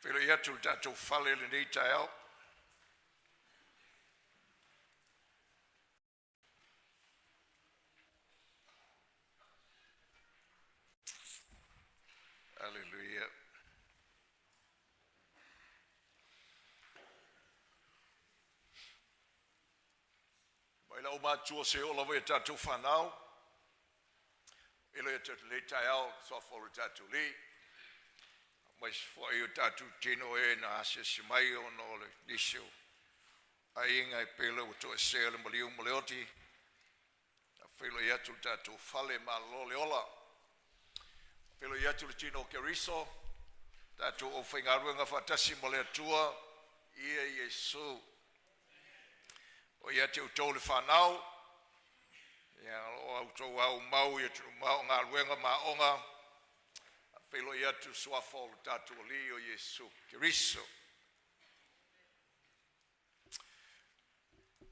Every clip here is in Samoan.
Feiloai atu i le tatou fale i lenei taeao. Aleluia. Mai lau matua se oo lava i a tatou fanau. Feiloai atu i lenei taeao i le suafa o le tatou Alii, aemaise foi o tatou tino e na asiasi mai ona o le nisi o aiga e pei o ua toesea le maliu ma le oti. Faafeiloai atu le tatou fale, malo le ola. Faafeiloai atu le tino o Keriso, tatou aufaigaluega faatasi ma le Atua, ia Iesu. O ia te outou le fanau, ia o lo o outou aumau i atunuu mamao i galuega ma aoga. Faafeiloai atu i le suafa o le tatou Alii o Iesu Keriso.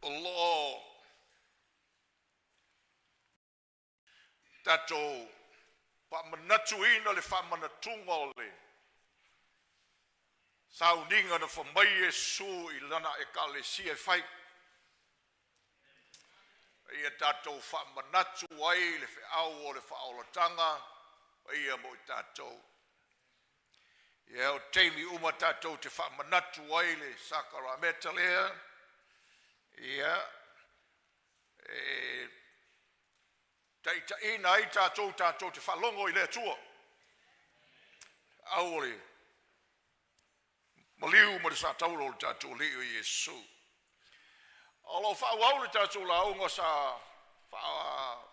O lo o tatou faamanatuina le faamanatuga o le sauniga na fai mai Iesu i Lana Ekalesia e fai, ina ia tatou faamanatu ai le feau o le faaolataga a ia mo i tatou. Ia, o taimi uma tatou te faamanatu ai le sakarameka lea, ia, e taitaiina ai tatou tatou te faalogo i le Atua. Au o le maliu ma le sautaula o le tatou Alii o Iesu. O lo o faaauau le tatou lauga sa faa...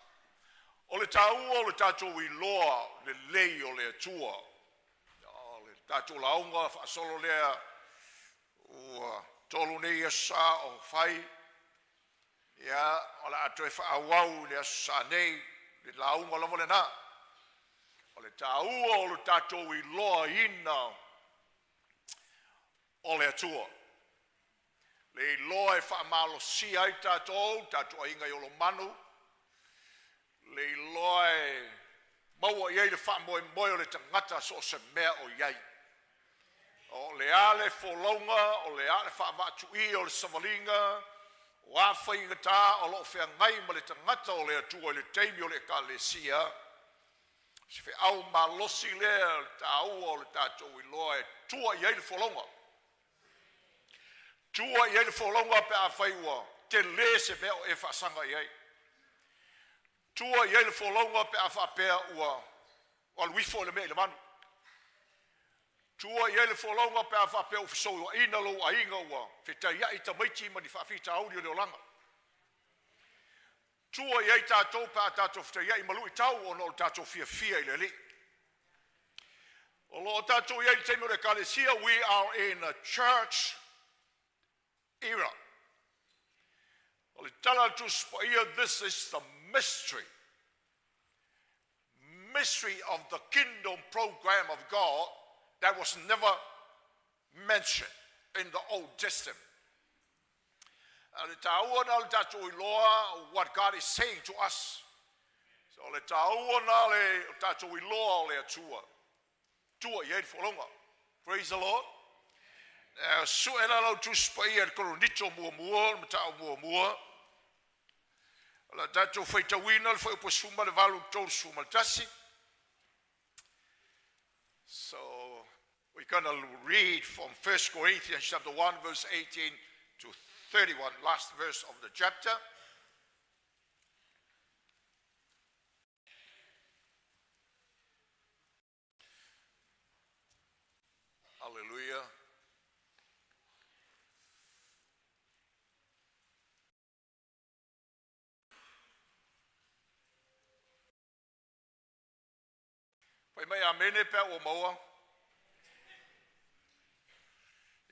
o le taua o le tatou iloa lelei o le Atua. O le tatou lauga faasolo lea ua tolu nei aso sa o fai, ia, o le a toe faaauau i le aso sa nei le lauga lava lena. O le taua o le tatou iloaina o le Atua. Le iloa e faamalosia ai tatou, tatou aiga i Olomalu, le iloa e maua i ai le faamoemoe o le tagata so o se mea o i ai. O le a le folauga, o le a le faavaatuia o le savaliga, o a faigata o lo o feagai ma le tagata o le Atua i le taimi o le Ekalesia, o se feau malosi lea o le taua o le tatou iloa e tua i ai le folauga. Tua i ai le folauga pe afai ua tele se mea o e faasaga i ai. Tua i ai le folauga pe a faapea ua alu ifo le mea i le manu. Tua i ai le folauga pe a faapea ua fesouaina lou aiga ua fetaiai tamaiti ma ni faafitauli o le olaga. Tua i ai tatou pe a tatou fetaiai ma luitau ona o le tatou fiafia i le Alii. O lo o tatou i ai i le taimi o le Ekalesia, we are in a church era. O le tala a le Tusi Paia, this is the mystery. Mystery of the kingdom program of God that was never mentioned in the Old Testament. A le taua na o le tatou iloa what God is saying to us. So o le taua na o le tatou iloa o le Atua. Tua i ai le folauga. Praise the Lord. Sue la lau Tusi Paia i le Korinito muamua, le mataupu muamua. O le tatou faitauina le fuaiupu 18 i le 31. So we're going to read from 1 Corinthians chapter 1 verse 18 to 31, last verse of the chapter. Hallelujah. Fai mai amene pe a ua maua.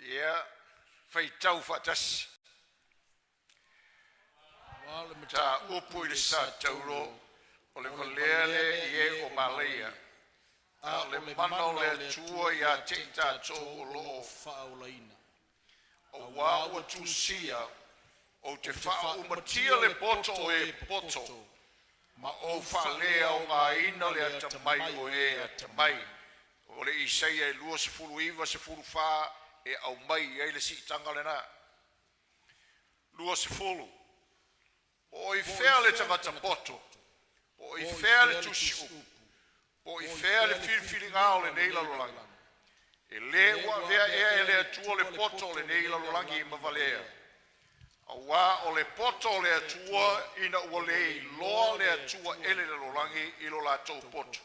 Ia, faitau faatasi. Ua le Ta mataupu upu i i le le sa sa tauro tauro, o le o le valea valea lea lea i i e e o o malaia, malaia, a a o le o le mana o mana le o le Atua Atua ia ia te te i i tatou tatou o o lo lo o o faaolaina. auā Auā ua ua tusia, tusia, ou te ou te faaaumatia faaaumatia le le poto poto o o e e popoto, popoto, ma ma ou ou faaleaogaina faaleaogaina le le atamai atamai o o e e atamai. atamai. O le Isaia e 29, 14 e aumai ai le siitaga lena. 20. Po o i fea le tagata poto, po o i fea le tusi upu, po o i fea le filifiliga o lenei lalolagi. E lē ua avea ea e le Atua le poto o lenei lalolagi ma valea, auā o le poto o le Atua ina ua le iloa le Atua e le lalolagi i lo latou poto.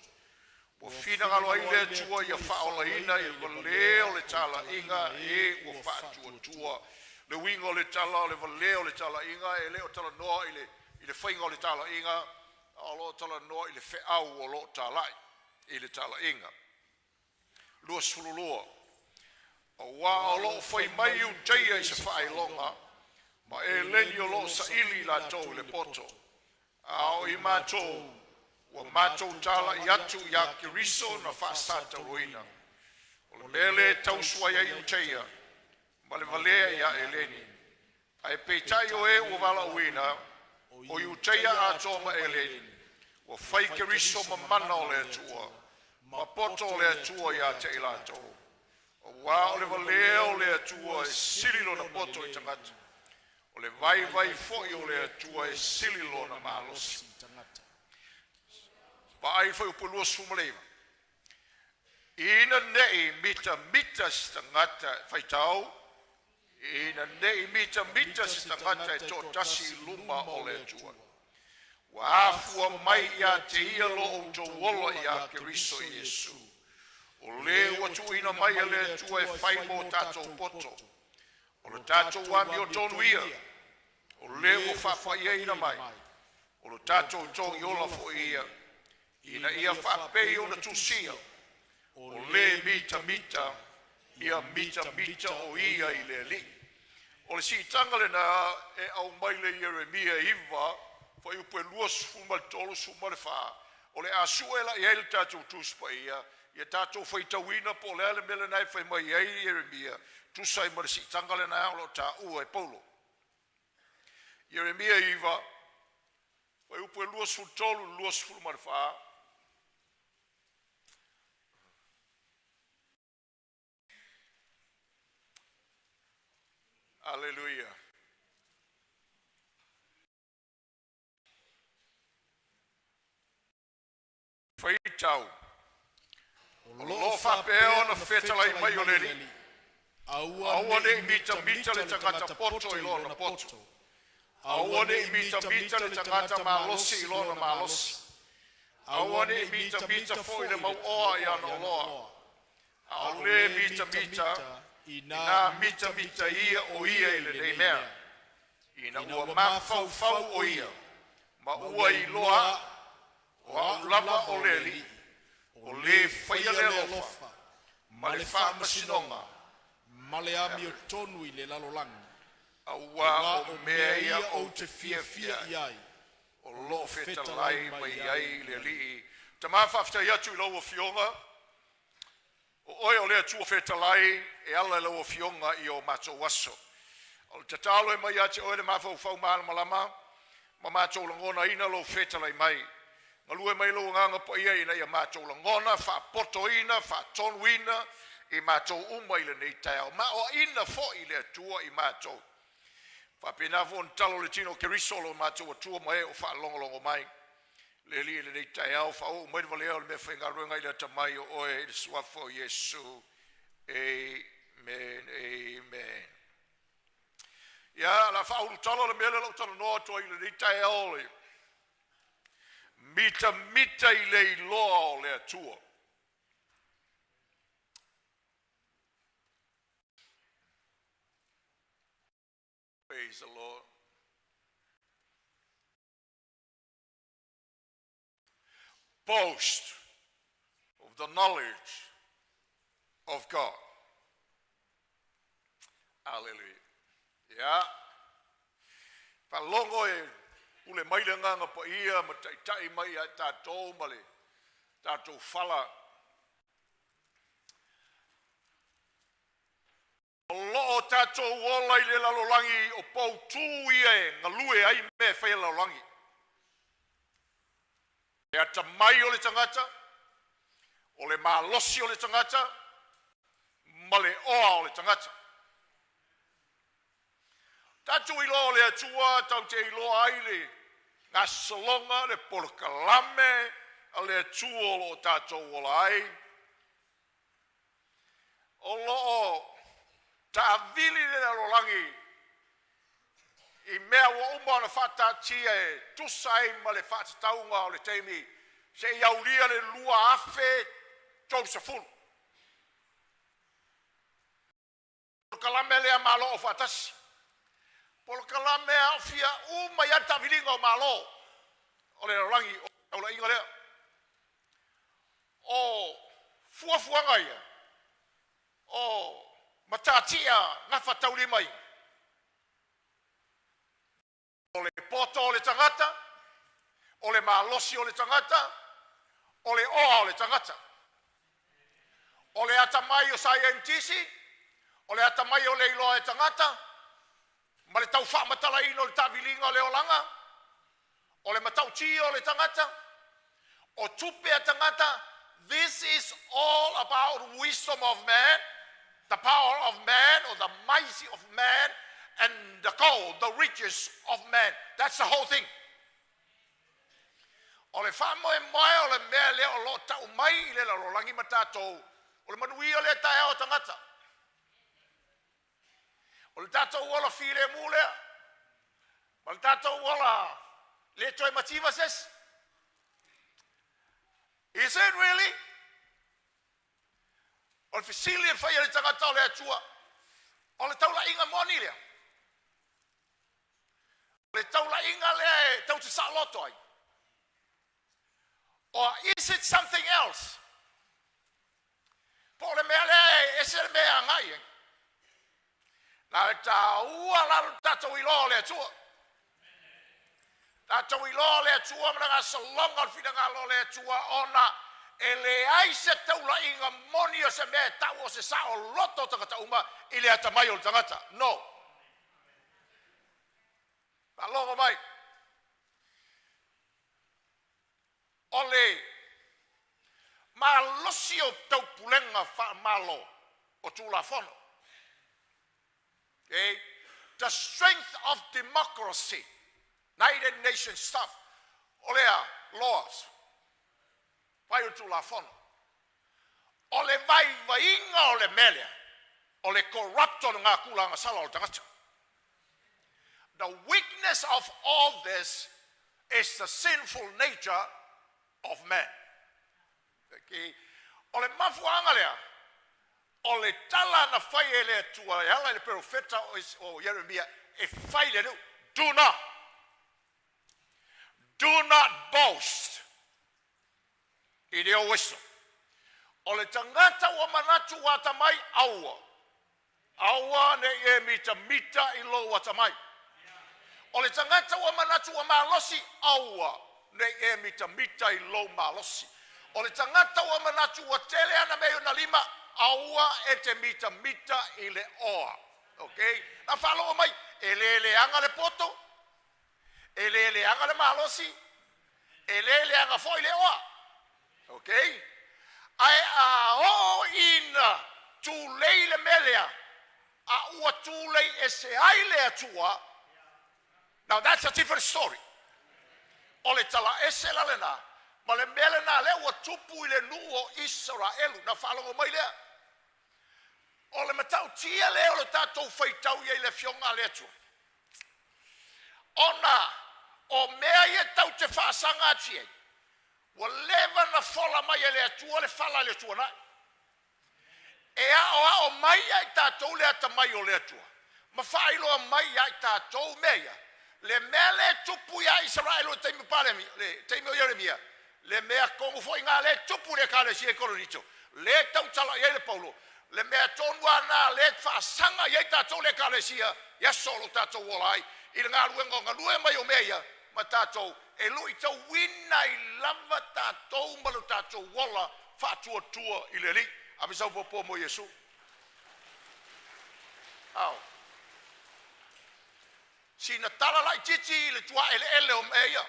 Ua finagalo ai le Atua ia faaolaina i le valē o le talaiga e ua faatuatua. Le uiga o le tala o le valē o le talaiga e le o talanoa i le faiga o le talaiga, a o lo o talanoa i le feau o lo o talai i le talaiga. 22. Aua o lo o fai mai Iutaia i se faailoga, ma Eleni o lo o saili i latou i le poto, a o i matou ua matou talai atu ia Keriso na faasatauaina. O le mea lea e tausu ai Iutaia ma le valea ia Eleni, ae peitai o e ua valaauina, o Iutaia atoa ma Eleni, ua fai Keriso ma mana o le Atua ma poto o le Atua ia te i latou. Aua o le valea o le Atua e sili lona poto i tagata, o le vaivai foi o le Atua e sili lona malosi. Vaai Fuaiupu 29. Ina nei mitamita se tagata faitau, ina nei mitamita se tagata e toatasi i luma o le Atua. Ua afua mai ia te ia lo outou ola ia Keriso Iesu, o le ua tuuina mai e le Atua e fai mo tatou poto. O le tatou amiotonu ia, o le ua faapaiaina mai, o lo tatou togiola foi ia, ina ia faapei ona tusia, o le mitamita, ia mitamita o ia i le Alii. O le siitaga lena e aumai le Ieremia 9, fuaiupu e 23, 24. O le a sue la i ai le tatou Tusi Paia, ia tatou faitauina po o le a le mea lena e fai mai ai Ieremia, tusa ai ma le siitaga lena o lo o taua e Paulo. Ieremia 9, fuaiupu e 23 i le 24. Aleluia. Faitau, O o loo lo o faapea faapea ona ona fetalai fetalai mai o mai le o le Alii, Alii, aua aua nei ne i mitamita mitamita le le tagata tagata poto poto i i lona lona poto, poto, aua aua ne i nei mitamita mitamita le le tagata tagata malosi malosi i i lona lona malosi, malosi, aua aua ne i nei mitamita mitamita foi le foi le mauoa i mauoa ana i ana oloa, oloa, a a o o le le mitamita mitamita ina ina mitamita mitamita ia ia o o ia ia i i lenei lenei mea, mea, ina ina ua ua mafaufau mafaufau o o ia ia ma ma ua ua iloa iloa au, au, o o au au lava lava o o le le Alii, Alii, o o le le faia faia le le alofa alofa ma ma le le faamasinoga, faamasinoga ma le amiotonu i le lalolagi, auā aua o o mea mea ia ia ou ou te te fiafia fiafia ai, i ai, o o lo loo o fetalai fetalai mai mai ai ai le le Alii. Alii. Tama, faafetai atu i lau Afioga, o oe o le Atua fetalai e ala i lau Afioga i o matou aso. O le tatalo e mai ia te oe le mafaufau malamalama ma matou lagonaina lou fetalai mai. Galue mai lou Agaga Paia ina ia matou lagona, faapotoina, faatonuina i matou uma i lenei taeao, ma o aina foi le Atua i matou. Faapena foi ona tatalo le tino o Keriso o lo matou Atua ma e o faalogologo mai. Le Alii i lenei taeao, faaoo mai le valea o le meafaigaluega i le atamai o oe i le suafa o Iesu. Amen. Amen. Ia, o le a faaulutala le mea lea o le a ou talanoa atu ai i lenei taeao, o le mitamita i le iloa o le Atua. Praise the Lord. Boast of the knowledge of God. Hallelujah. Ia, faalogo e pule mai le agaga paia ma taitai mai ia tatou ma le tatou fala. O lo o tatou ola i le lalolagi o poutu ia e galue ai mea e fai e le lalolagi. Le atamai o le tagata, O le malosi o le tagata ma le oa o le tagata. Tatou iloa o le Atua tatou te iloa ai le gasologa le polokalame a le Atua o lo o tatou ola ai. O lo o taavili le lalolagi i mea ua uma ona faataatia e tusa ai ma le faatatauga o le taimi seia aulia le 2030. Polokalame lea a Malo Afaatasi, polokalame e aofia uma ai lava taaviliga o Malo o le lalolagi o le taulaiga lea. O fuafuaga ia o matatia gafataulimaina o le poto o le tagata, o le malosi o le tagata, o le oa o le tagata. O le atamai o saienitisi, o le atamai o le iloa e tagata ma le tau faamatalaina o le taaviliga o le olaga, o le matautia o le tagata, o tupe a tagata. This is all about wisdom of man, the power of man or the might of man and the gold, the riches of man. That's the whole thing. O le faamoemoe o le mea lea o lo o tau mai i le lalolagi ma tatou, o le manuia lea taeao o tagata. O le tatou ola filemu lea, ma le tatou ola le toe mativa se isi. Is it really? O le fesili e fai e le tagata o le Atua, o le taulaiga moni lea. O le taulaiga lea e tau te saoloto ai. Or is it something else? Po o le mea lea e ese le mea e agai ai. Na e tāua lalo tatou iloa o le Atua. Tatou iloa o le Atua ma le gasologa o le finagalo o le Atua ona e leai se taulaiga moni o se mea e tau o se saoloto o tagata uma i le atamai o le tagata. No. Faalogo mai. O le malosi o taupulega faamalo o Tulafono. Okay? The strength of democracy, United Nations stuff, o lea laws, fai o Tulafono. O le vaivaiga o le mea lea, o le corrupt o le ngā sala o le tagata. The weakness of all this is the sinful nature of man. Okay? O le mafuaaga lea, o le tala na fai e le Atua e ala i le perofeta o Ieremia e fai le do not boast in your wisdom. O le tagata ua manatu ua atamai, aua. Aua ne i e mitamita i lou atamai. O le tagata ua manatu ua malosi, aua ne i e mitamita i lou malosi. O le tagata ua manatu ua tele ana mea i ona lima, aua e te mitamita i le oa. Okay? Na faalogo mai, e le leaga le poto, e le leaga le malosi, e le leaga foi le oa. Okay? Ae a oo ina tulei le mea lea, a ua tulei ese ai le Atua, now that's a different story. O le tala ese la lena, ma le mea lena lea ua tupu i le nuu o Israelu, na faalogo mai lea. O le matautia lea o le tatou faitau ia i le afioga a le Atua. Ona o mea ia tau te faasaga atu ai, ua leva na fola mai e le Atua le fala i le tuanai. E ao ao mai ai tatou le atamai o le Atua, ma faailoa mai ai tatou mea ia. Le mea le tupu ia Israel o le taimi palemi, le taimi o Ieremia, le mea tonu foi ngā le tupu le ekalesia i Korinito, le tautala i ai le Paulo, le mea tonu ana le faasaga i ai tatou le ekalesia, i aso o lo tatou ola ai, i le galuega o galue mai o mea ia, ma tatou e lui tauina i lava tatou ma lo tatou ola faatuatua i le Alii. Ave sau popo mo Iesu. Ao. Sina tala laitiiti i le tuaeleele o mea ia.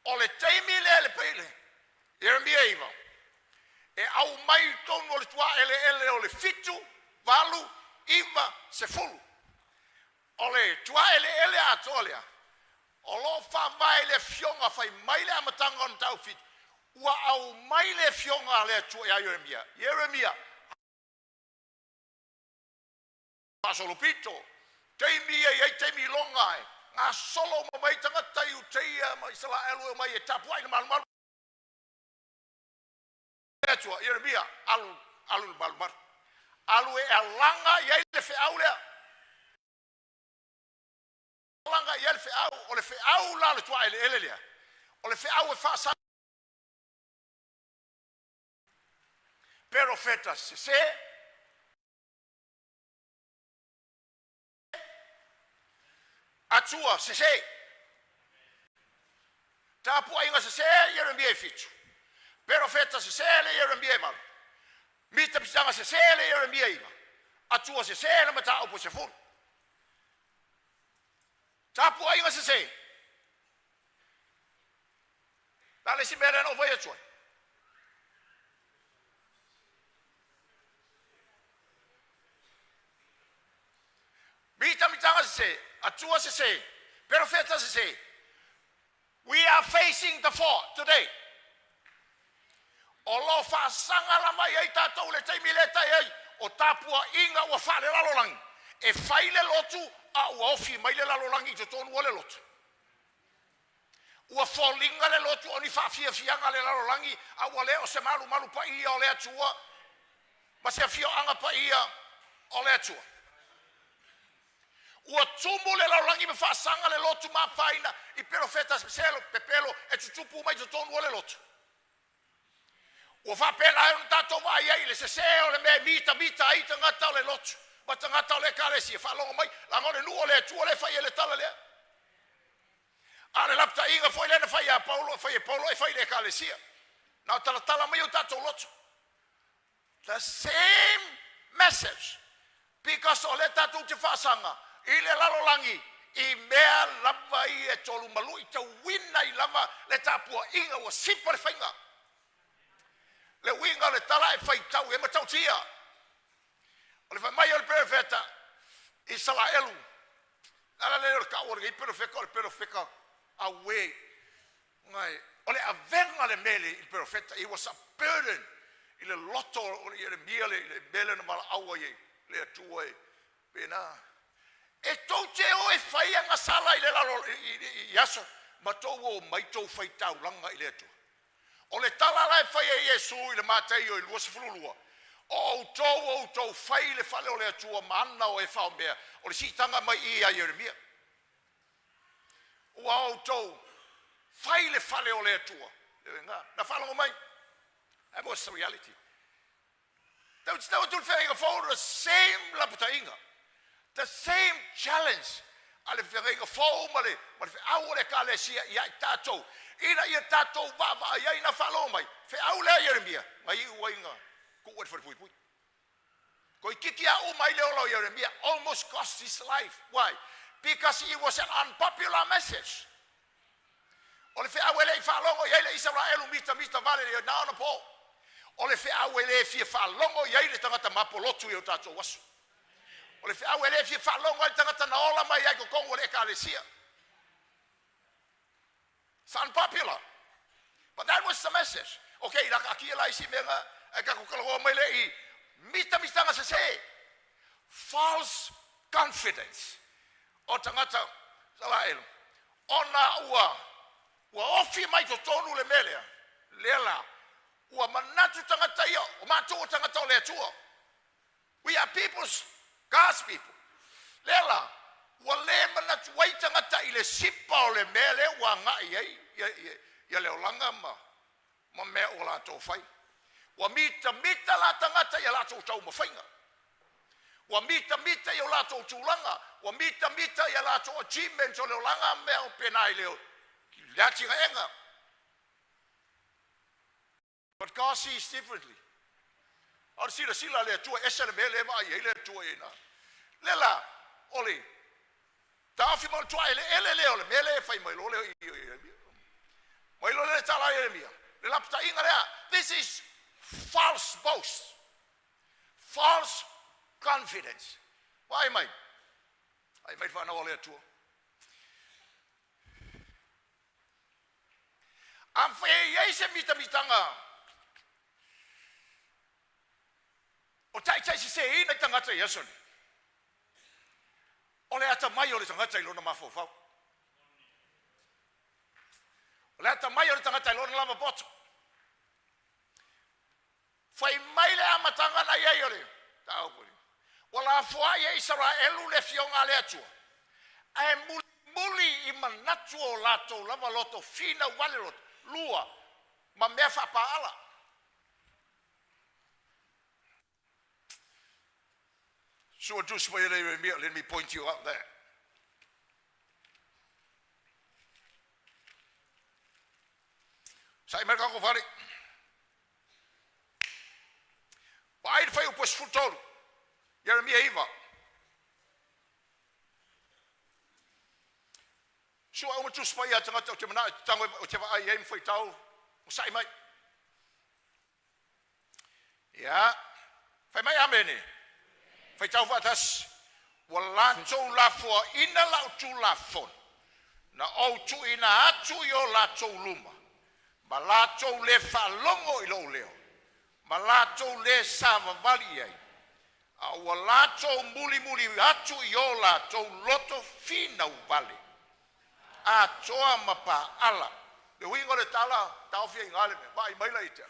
O le taimi lea le peile, Ieremia 9, E aumai i totonu o le tuaeleele o le 7, 8, 9, 10. O le tuaeleele atoa lea, o lo o faavae i le afioga fai mai le amataga o le Mataupu 7, ua aumai le afioga a le Atua ia Ieremia. Ieremia, faasolopito, taimi ia e i ai taimi iloga e gasolo uma mai ai tagata i Iuteia ma Isalaelu e omai e tapuai i le malumalu le Atua. Ieremia, alu alu i le malumalu, alu e alaga i ai le feau lea, alaga i ai le feau. O le feau la o le tuaeleele lea, o le feau e faasa perofeta sese, atua sese, tapuaiga sese. Ieremia e 7, perofeta sese le Ieremia e 8, mitamitaga sese le Ieremia 9, atua sese le mataupu e 10. Tapuaiga sese. La le isi mea lea na ou fai atu ai. Mitamitaga sese, atua sese, perofeta sese. We are facing the four today. O lo o faasaga lava i ai tatou i le taimi lea e tai ai o tapuaiga ua faalelalolagi e fai le lotu a ua ofi mai le lalolagi i totonu o le lotu. Ua foliga le lotu o ni faafiafiaga a le lalolagi a ua le o se malumalu paia o le Atua ma se afioaga paia o le Atua. Ua tumu le lalolagi ma faasaga le lotu ma afaina i perofeta seselo pepelo e tutupu mai totonu o le lotu. Ua faapena ai ona tatou vaai ai i le sese o le mea e mitamita ai tagata o le lotu ma tagata o le ekalesia. Faalogo mai, leaga o le nuu o le Atua lea e fai ai le tala lea. A o le lapataiga foi lea na fai ia Paulo, e fai e Paulo e fai i le ekalesia. Na o talatala mai o tatou lotu. The same message. Because o lea tatou te faasaga i le lalolagi i mea lava ia e tolu malu'i tauina ai lava le tapuaiga ua sipa le faiga. Le uiga o le tala e faitau e matautia. O le fai mai o le perofeta Isalaelu, ala lea o le tau o lenei perofeta o le perofeta auē. Ngai, o le avega le mele i le perofeta, it was a burden i le loto o Ieremia le mea lea na valaau ai le Atua e pena. E tou te o e fai agasala i le lalo i aso ma tou o mai tou faitaulaga i le Atua. O le tala la e fai e Iesu i le Mataio i 22, o outou o outou fai le fale o le Atua ma ana o e faomea, o le siitaga mai i ia Ieremia. Ua outou fai le fale o le Atua. Na faalogo mai. That was the reality. Tau te tau atu le feagaiga fou, the same lapataiga. The same challenge a le feagaiga fou ma le feau o le ekalesia ia i tatou. Ina ia tatou vaavaai ai na faalogo mai. Feau lea Ieremia, na iu ai na tuu e le falepuipui. Toeitiiti a uma ai le ola o Ieremia, almost cost his life. Why? Because it was an unpopular message. O le feau e le i faalogo i ai le Isaraelu mitamita vale le na ona po. O le feau e le fia faalogo i ai le tagata mapolotu i o tatou aso. O le feau e le fia faalogo ai le tagata na ola mai ai totonu o le ekalesia. It's unpopular. But that was the message. Okay, la ka la isi mea nga e ka kukalagoa mai le i mitamitaga sese. False confidence. O tagata Isaraelu. Ona ua ua ofi mai totonu le mea lea. Lea la, ua manatu tagata ia, o matou o tagata o le Atua. We are people's, God's people. Lea la, ua le manatu ai tagata i le sipa o le mea lea ua agai ai ia le olaga ma mea ua latou fai. Ua mitamita la tagata ia latou taumafaiga. Ua mitamita i o latou tulaga, ua mitamita ia latou achievements o le olaga mea o pena i le le atinaega. But God sees differently. O le silasila a le Atua, ese le mea lea e vaai ai le Atua i ina. Le la, o le taofi ma o le tuaeleele lea o le mea lea e fai mai lo le i Ieremia. Mai lo le tala i Ieremia. Le lapataiga lea, this is False boast. False confidence. Vaai mai. Ai mai whanau o le Atua. Afai e i ai se mitamitanga o taitaiseseina i tagata i aso nei, o le atamai o le tagata i lona mafaufau. O le atamai o le tagata i lona lava poto. Fai mai le amataga na i ai o le mataupu lenei, ua lafoai e Isaraelu le afioga a le Atua, ae mulimuli i manatu o latou lava loto, finau vale loto, lua ma mea faapaala. Sua tusi mai e le Ieremia, let me point you out there. Sa'i mai le tatou fale. Vaai le fuaiupu 13, Ieremia 9. Sua uma tusi paia a tagata ou te manao e te tago ou te vaai i ai ma faitau ma sa'i mai. Ia, fai mai amene. Faitau faatasi. Ua latou lafoaina lau Tulafono na ou tuuina atu i o latou luma, ma latou le faalogo i lou leo, ma latou le savavali i ai, a ua latou mulimuli atu i o latou loto finau vale atoa ma paala. Le uiga o le tala, taofi ai i ina le mea, vaai mai la ia te au.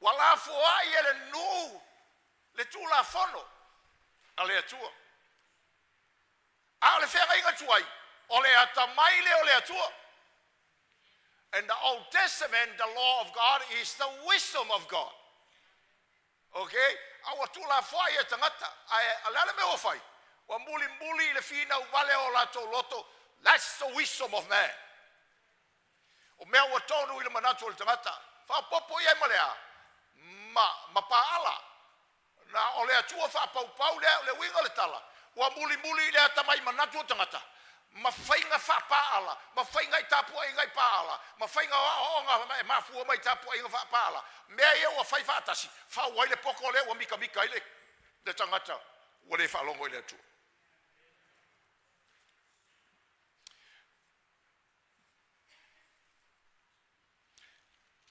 Ua lafoai e le nuu le Tulafono a le Atua, a o le feagaiga tuai, o le atamai lea o le Atua. In the Old Testament, the law of God is the wisdom of God. Okay? A ua tuulafoai e tagata, ae o le a le mea ua fai? Ua mulimuli i le finau vale o latou loto. That's the wisdom of man. O mea ua tonu i le manatu o le tagata, faaopoopo i ai ma le a? Ma paala. Na o le Atua faapaupau lea, o le uiga o le tala, ua mulimuli i le atamai manatu o tagata, ma faiga faapaala, ma faiga i tapuaiga i paala, ma faiga o aoaoga e mafua mai i tapuaiga faapaala, mea ia ua fai faatasi, fau ai le poto lea ua mitamita ai le tagata ua le faalogo i le Atua.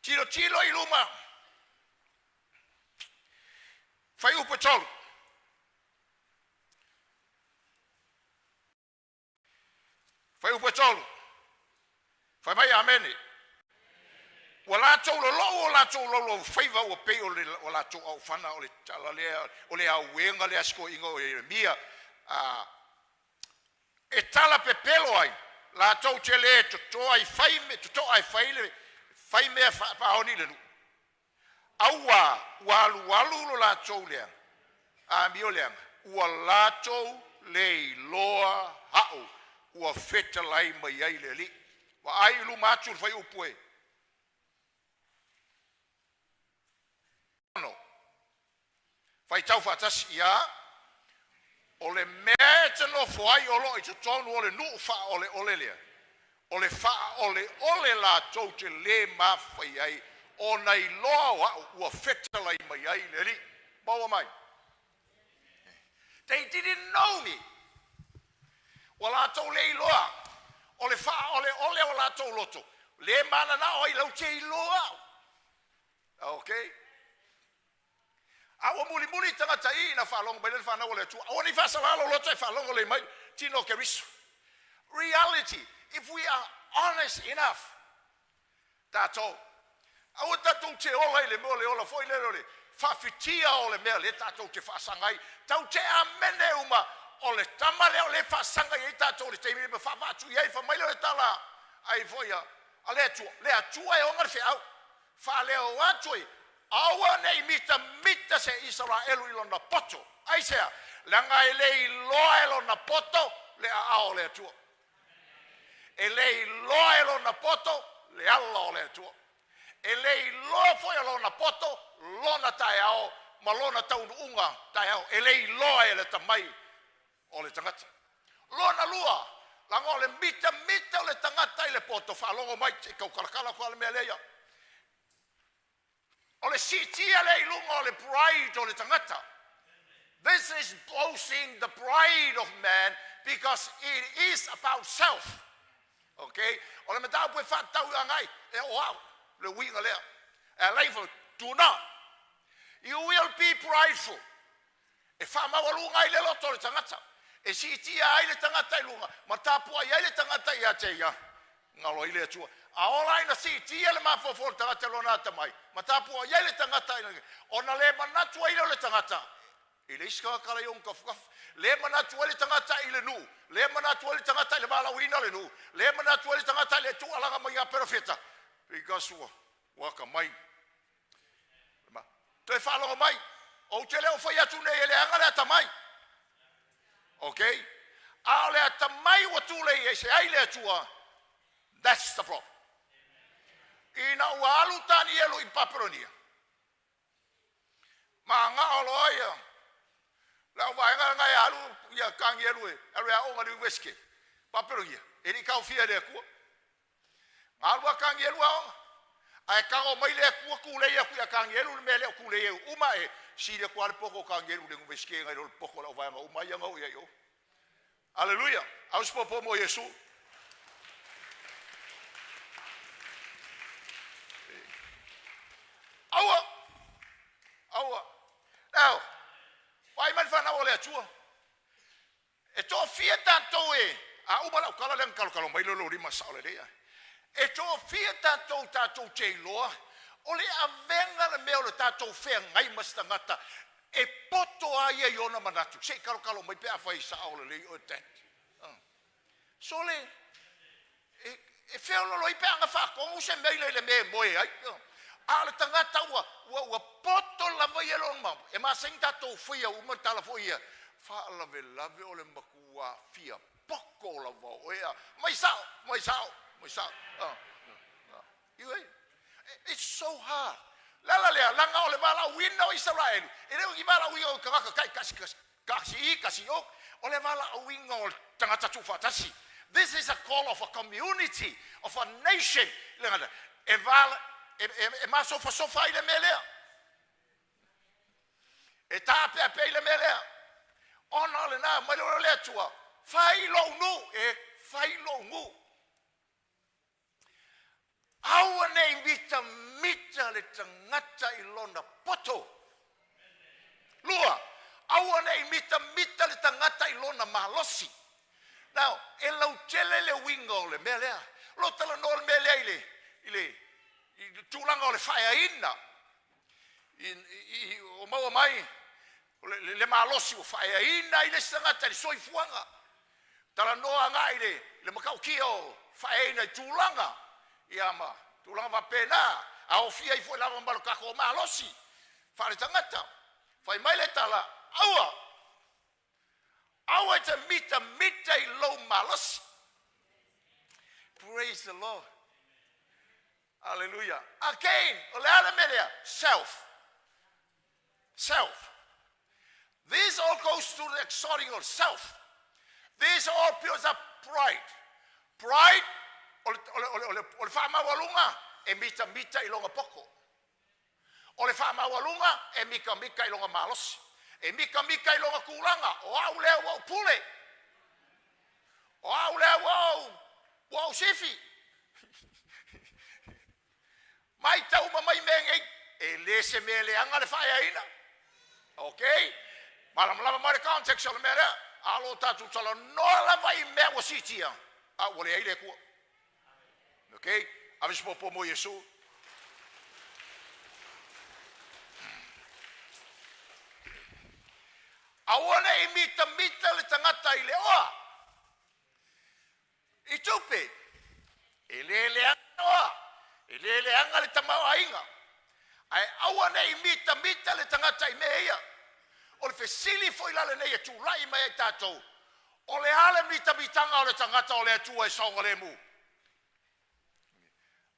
Tilotilo i luma, fuaiupu 3. Fuaiupu 3. Fai mai amene. Ua latou lolou o latou laulaufaiva ua pei o le o latou aufana. O le tala lea o le auega lea a si toeaina o Ieremia e tala pepelo ai latou te le totoa i fai totoa e fai le fai mea faamaoni i le nuu, auā ua alualu lo latou leaga amioleaga, ua latou le iloa a'u ua fetalai mai ai le Alii. Vaai i luma atu i le fuaiupu e 6, faitau faatasi. Ia, o le mea e te nofo ai o lo o i totonu o le nuu faaoleole lea, o le faaoleole latou te le mafai ai ona iloa o a'u ua fetalai mai ai le Alii. Maua mai. They didn't know me. Ua latou le iloa o le faaoleole o latou loto, le mananao ai lau te iloa au. Okay? A ua mulimuli tagata i na faalogo mai le fanau o le Atua. Aua ne i faasalalo loto e faalogo le mai tino o Keriso. Reality, if we are honest enough, tatou, aua tatou te ola i le mea o le ola foi lele o le faafitia o le mea lea tatou te faasaga ai. Tau te amene uma o le tama lea o le faasaga i ai tatou i le taimi ma faavaatu i ai fai mai lea o le tala ai foi a le Atua, le Atua e ona le feau. Faaleo atu ai, aua ne i mitamita se Isaraelu i lona poto. Aisea? Leaga e le iloa e lona poto le aao o le Atua. E le iloa e lona poto le ala o le Atua. E le iloa foi e lona poto lona taeao ma lona taunuuga taeao. E le iloa e le atamai o le tagata. Lona lua, Laga o le mitamita o le tagata i le poto, faalogo mai, se i tau talatala atu lava le mea lea ia. O le siitia lea i luga o le pride o le tagata. This is boasting the pride of man because it is about self. Okay? O le mataupu e faatatau agai e o au le uiga lea. E alai fo, do not. You will be prideful. E faamaualuga ai le loto o le tagata. E siitia ai le tagata i luga, ma tapuai ai le tagata ia te ia. Galo ai le Atua. A ola ina siitia le mafaufau o le tagata lona atamai, ma tapuai ai le tagata i ona le manatu ai lea o le tagata i le isi tagata la i ona tafatafa. Le manatu ai le tagata i le nuu, le manatu ai le tagata i le valaauina o le nuu, le manatu ai le tagata i le tuualaga mai a perofeta. Because ua, ua atamai. Toe faalogo mai, ou te le o fai atu nei e leaga le atamai. Okay? A o le atamai ua tulei ese ai le Atua, that's the problem. Ina ua alu Tanielu i Papelonia, ma gao loa ia le auvaega lena e alu ia Tanielu e alu e aoga i le University. Papelonia, e le i taofia e le Atua. Na alu a Tanielu aoga. Ae tago mai le Atua tulei atu ia Tanielu le mea lea o tulei ai uma e sili atu lava le poto o Tanielu i le University nai lo le poto o le auvaega uma ia na oo i ai o. Aleluia. Au se popo mo Iesu. Aua. Aua. Now, vaai mai le fanau o le Atua. E toafia tatou e a uma lau tala lea na talotalo mai le lou lima sao lelei ae. E toafia tatou tatou te iloa o le avega le mea o le tatou feagai ma se tagata e poto a ia i ona manatu. Se i talotalo mai pe afai e sao lelei oe Dad. Sole, e, e feololo ai pe ana faatonu se mea i le mea e moe ai. A o le tagata ua, ua, ua poto lava ia lona mau. E masani tatou faia uma le tala foi ia, faalavelave o le matua fia poto lava o oe a. Mai sao, mai sao, mai sao. It's so hard. Le ala lea, laga o le valaauina o Isaraelu, e le o ni valaauina o tagata taitasi kasi i, kasi o, o le valaauina o le tagata tuufaatasi. This is a call of a community, of a nation. Le gata, e, vala, e, e, e masofasofa ai le mea lea. E taapeapea i le mea lea. Ona o lena, mai le le Atua, fai lou nuu, e fai lou nuu. Aua nei mitamita le tagata i lona poto. Lua, aua nei mitamita le tagata i lona malosi. Now, e lautele le uiga o le mea lea. O lo o talanoa le mea lea i le, i le, i le tulaga o le faaeaina. I, i, o maua mai o le, le, le malosi ua faaeaina ai le isi tagata i le soifuaga. Talanoa agai i le, le matautia o faaeaina i tulaga, ia ma tulaga faapena, aofia ai foi lava ma lo tatou malosi faaletagata. Fai mai le tala, aua, aua e te mitamita i lou malosi. Praise the Lord. Hallelujah. Again, o le a le mea lea? Self. Self. This all goes to the exalting of self. This all builds up pride. Pride, o le, o le, o le, o le, o le faamaualuga e mitamita i lona poto. O le faamaualuga e mitamita i lona malosi. E mitamita i lona tulaga. O au lea ua ou pule. O au lea ua ou, ua ou sifi. Mai tau ma mai mea nei, e le se mea leaga le faaeaina. Okay? Malamalama mai le context o le mea lea. A o lo o tatou talanoa lava i mea ua siitia, a ua leai le Atua. Okay? Ave se popo mo Iesu. Aua ne i mitamita le tagata i le oa. I tupe, e le leaga oa, e le leaga le tamaoaiga, ae aua ne i mitamita le tagata i mea ia. O le fesili foi la lenei e tulai mai ai tatou, o le a le mitamitaga o le tagata o le Atua e saogalemu?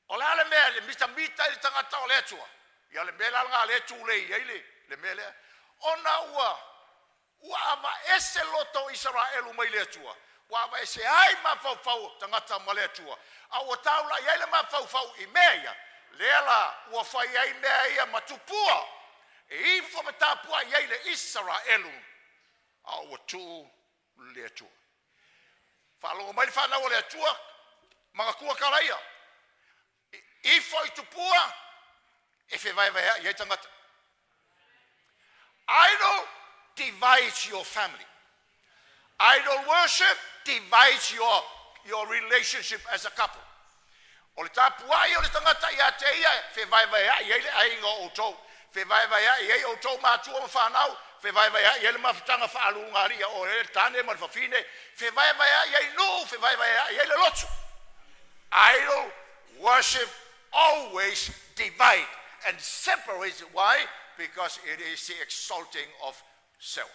O le a le mea le mitamita i le tagata o le Atua? Ia le mea la lena lea e tulei ai le, le mea lea. Ona ua, ua avaese loto o Isaraelu mai le Atua. Ua aveese ai mafaufau o tagata ma le Atua, a ua taula'i ai le mafaufau i mea ia, lea la ua fai ai mea ia ma tupua e ifo ma tapuai ai le Isaraelu, a ua tuu le Atua. Faalogo mai le fanau a le Atua, manatua tala ia. Ifo i tupua e fevaevaea'i ai tagata. Idol divides your family. Idol worship divides your relationship as a couple. O le tapuai o le tagata ia te ia e fevaevaea'i ai le aiga o outou, fevaevaea'i ai outou matua ma fanau, fevaevaea'i ai le mafutaga faaalugalii a oe le tane ma le fafine, fevaevaea'i ai nuu, fevaevaea'i ai le lotu. Idol worship always divide and separates. Why? Because it is the exalting of self.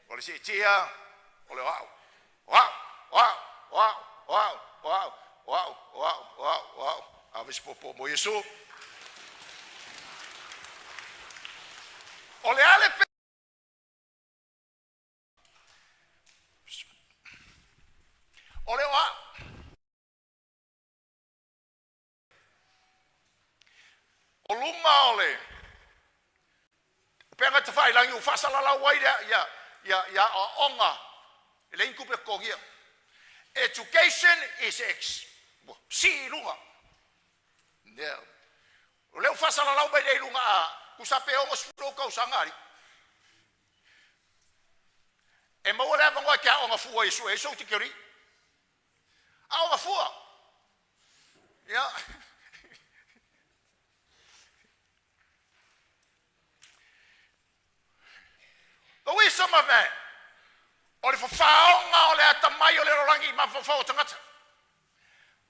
O le siitia o le o a'u, o a'u, o a'u, o a'u, o a'u, o a'u, o a'u, o a'u, o a'u, o a'u. Ave se popo mo Iesu. O le ale pe o le o a'u. O luma o le upega tafailagi ua faasalalau ai le ia ia ia aoaoga e leai ni tupe e totogia. Education is ex ua sii i luga. Yeah. O lea ua faasalalau mai nei i luga a tusa pe 60 ou tausaga alii. E maua le avanoa e te aoga fua i e sue ai sou tikeri. Aoga fua. Yeah. The wisdom of man. O le fafaoga o le atamai o le lalolagi i mafaufau o tagata.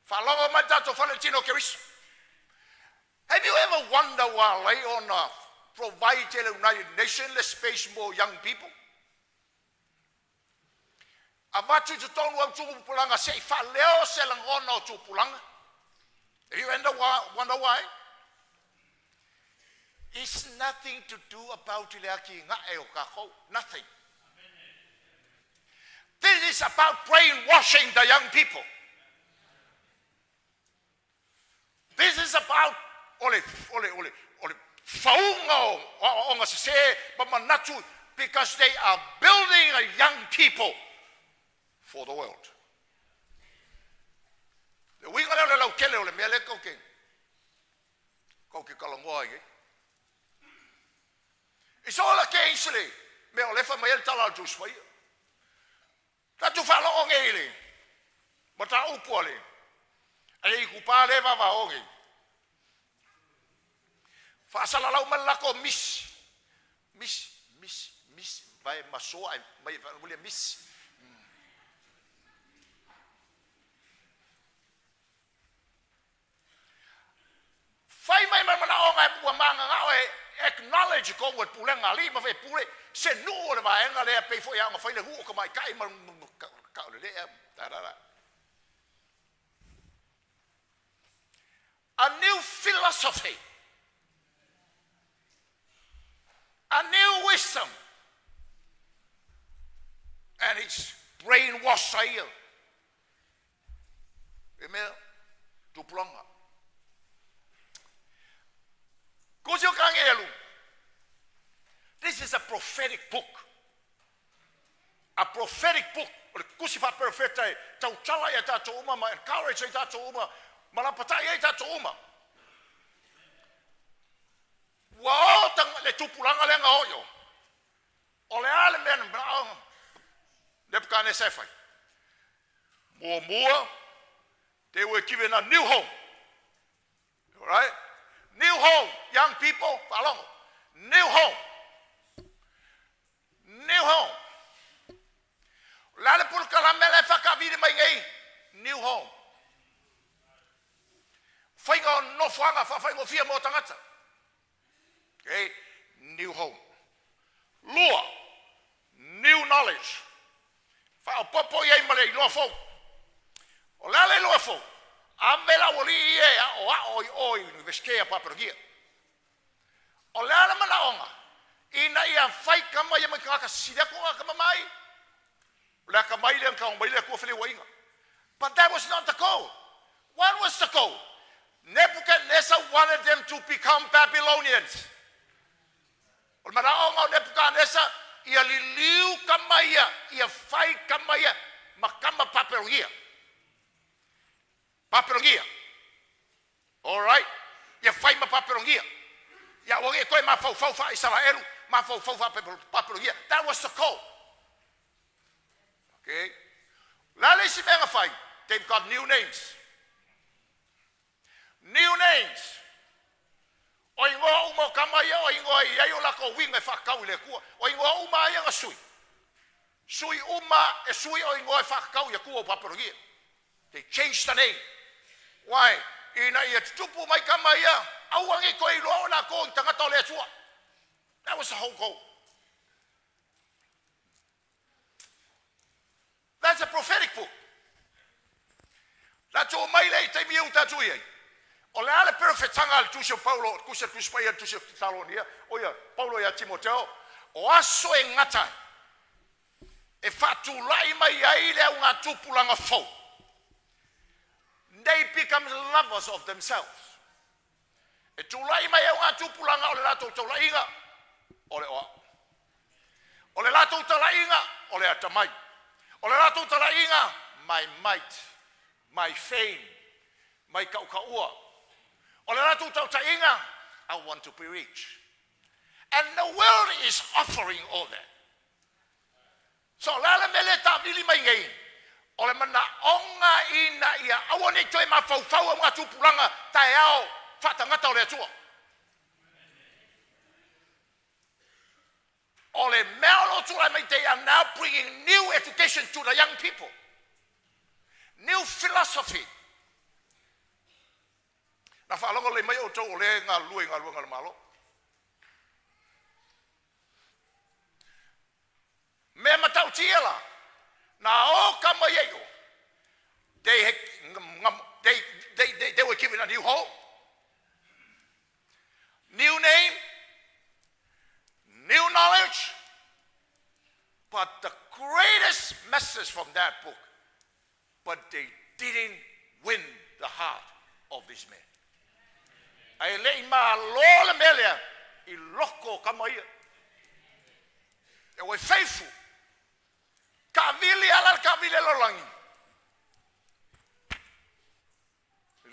Faalogo mai le tatou fale i le tino o Keriso. Have you ever wondered why ona provide e le United Nation le space mo young people? Avatu i totonu au tupulaga se i faaleo se lagona o tupulaga. Have you ever wonder why? It's nothing to do about le atinae o tatou. Nothing. This is about brainwashing the young people. This is about o le o le o le o le fauga o aoaoga sesē ma manatu because they are building a young people for the world. Le uiga lea o le lautele o le mea lea tou te talanoa ai nei. It's all against le mea o lea e fai mai ai le tala a le Tusi Paia. Tatou faalogo nei i le mataupu a le a le itupa lea e vavao nei. Faasalalau mai le latou misi, misi, misi, misi, vai masoa ai mai faalamulia misi. Fai mai ma le manaoga ua mananao e acknowledge tonu e le pulega a alii ma faipule se nuu o le vaega lea pei foi a ona fai le nuu o tamaitai ma taulelea da. A new philosophy, a new wisdom, and it's brainwash ai ia. E mea tupulaga. Kusi o kangelu. This is a prophetic book. A prophetic book. O le tusi faaperofeta e tautala ia tatou uma ma encourage ai tatou uma ma lapatai ai tatou uma. Ua o le tupulaga lea na o i o. O le a le mea na manao Nebuchadnezzar e fai? Muamua, they were given a new home. All right? New home, young people, faalogo. New home. New home. O le a le polokalame la e faakaavili mai nei? New home. Faiga o nofoaga faafaigofie mo tagata. Okay? New home. Lua, new knowledge. Faaopoopo i ai ma le iloa fou. O le a le iloa fou? Ave le aualii ia e aoao i o i Universite a Papelonia. O le a le manaoga? Ina ia fai kama ia mai tagata sili atu ona atamamai. O le akamai lea na tago mai le Atua feleuaiga. But that was not the goal. What was the goal? Nebuchadnezzar wanted them to become Babylonians. O le manaoga o Nebuchadnezzar, ia liliu kama ia, ia fai kama ia ma kama Papelonia. Papelonia. All right? Ia fai ma Papelonia. Ia aua ne i toe mafaufau faa-Isaraelu, mafaufau faa-Papelonia. That was the goal. Okay? O le a le isi mea na fai? They've got new names. New names. O igoa uma o kama ia, o igoa e i ai o latou uiga e faatatau i le Atua. O igoa uma lava ia na sui. Sui uma e sui o igoa e faatatau i Atua o Papelonia. They changed the name. Why? Ina ia tutupu mai kama ia, aua ne i toe iloa o latou i tagata o le Atua. That was the whole goal. That's a prophetic book. Tatou omai lea i taimi ua tatou i ai. O le a le perofetaga a le Tusi o Paulo, Tusi a le Tusi Paia, le Tusi o Tesalonia, o ia, Paulo ia Timoteo, o aso e gata ai, e faatulai mai ai le augatupulaga fou. They become lovers of themselves. E tulai mai augatupulaga o le latou taulaiga, o le oa. O le latou talaiga, o le atamai. O le latou talaiga, my might, my fame, my kaukaua. O le latou tautaiga, I want to be rich. And the world is offering all that. So, o le a le mea lea e taavili mai nei? O le manaoga ina ia aua ne i toe mafaufau augatupulaga taeao faatagata o le Atua. O le mea o lo o tulai mai, they are now bringing new education to the young people. New philosophy. Na faalogo lelei mai outou o lea e galulue i galuega a le Malo. Mea matautia la, na o kama ia i o, they, they, they, they, they were given a new home, new name, new knowledge, but the greatest message from that book, but they didn't win the heart of this man. Ae le i malo le mea lea i loko o kama ia. They were faithful. Taavili ala le taavili a le lalolagi.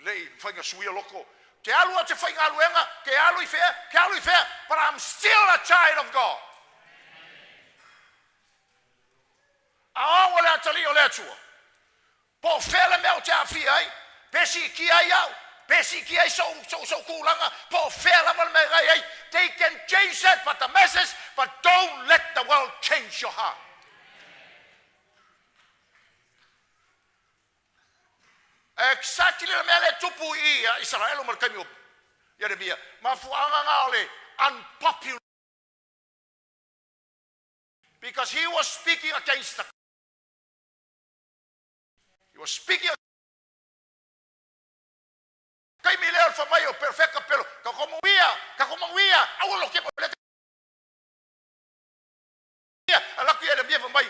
Le i mafai ona suia loko. Te alu a te faigaluega, te alu i fea, te alu i fea, but I'm still a child of God. A o au o le atalii o le Atua. Po o fea le mea ou te aafia ai, pe siitia ai au, pe siitia ai sou, sou, sou tulaga, po o fea lava le mea e ai, they can change that, but the message, but don't let the world change your heart. Exactly le mea lea e tupu i i Isaraelu ma le taimi o Ieremia. Mafuaaga na o le unpopular because he was speaking against the He was speaking taimi lea o le fai mai o perfeka pelo ka komuia ka komuia aua lo ke le alaku Ieremia fai mai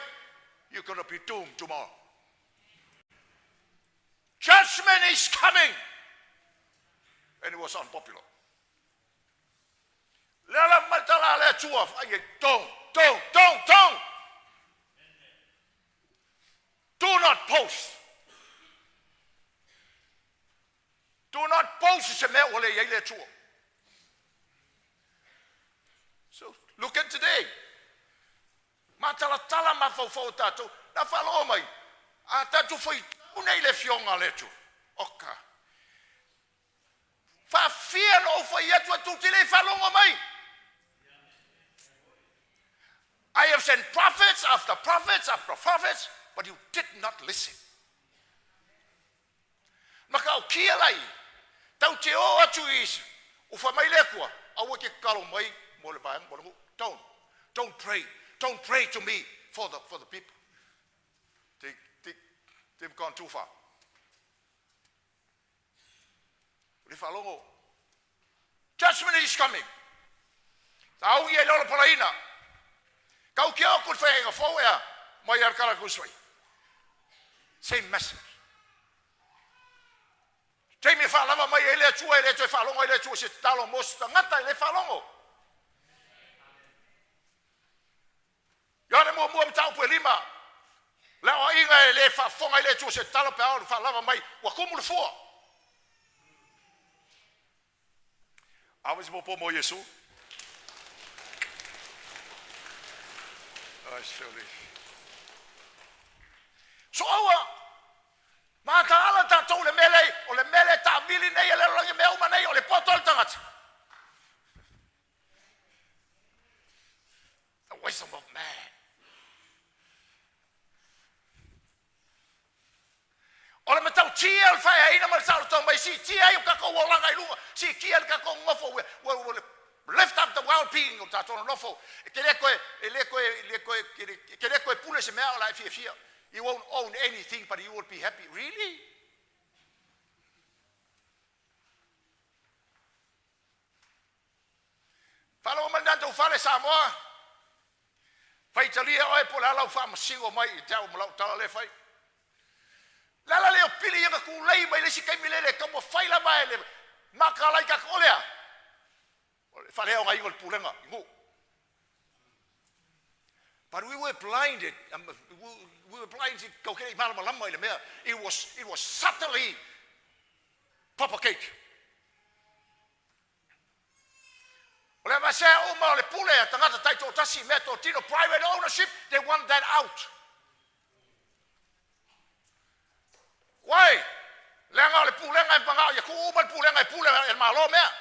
you're gonna be doomed tomorrow. Judgment is coming. And it was unpopular. Lea la mai tala le Atua, ai, don't, don't, don't, don't. Do not post. Do not post i se mea ua le i ai le Atua. So, look at today. Matalatala mafaufau o tatou. Na faalogo mai, a tatou faitau nei i le Afioga a le Atua. Oka. Faafia na ou fai atu atu te le faalogo mai. I have sent prophets after prophets after prophets, but you did not listen. Ma ka o kia lai, tau te o atu i u wha mai le Atua, aua ke tatalo mai mo le vaega, mo le nuu. Don't, don't pray, don't pray to me for the, for the people. They, they, they've gone too far. Le faalogo. Judgment is coming. Sa au ia i le ola palaina. Kau ke o ku le whainga fou ea. Mai lava le kala ku fai. Same message. Taimi e faalava mai ai le Atua, e le toe faalogo ai le Atua i se tatalo mo se tagata e le faalogo. Ioane muamua mataupu e 5, le aoaiga e le faafofoga ai le Atua i se tatalo pe a oo ina faalava mai, ua tumu le fua. Ave se popo mo Iesu. Ai, se So aua mataala tatou le mea lea, o le mea lea e taamili nei e le lalolagi mea uma nei, o le poto o le tagata. The wisdom of man. O le matautia o le faeaina ma le saoloto mai, siitia ai o tatou olaga i luga, siitia le tatou nonofo, ua lift up the well-being o tatou nonofo. E te le toe, e le toe, e le toe, e te le toe pule se mea o la e fiafia. You won't own anything, but you will be happy. Really? Faalogo mai le tatou fale Samoa, faitalia oe po o le a lau faamasino mai i te au ma lau tala lea e fai. Le ala lea o pili ia na tulei mai le isi taimi lele e taumafai lava e le makalai tatou o lea. O le faaleaogaina o le pulega i nuu. But we were blinded. We were blinded. Kau ke i malamalama i le mea. It was subtly propagate. O le avasea uma o le pule a tagata taitoatasi mea totino, private ownership, they want that out. Why? Leaga o le pulega e pagao ia tuu uma le pulega e pule e le malo mea.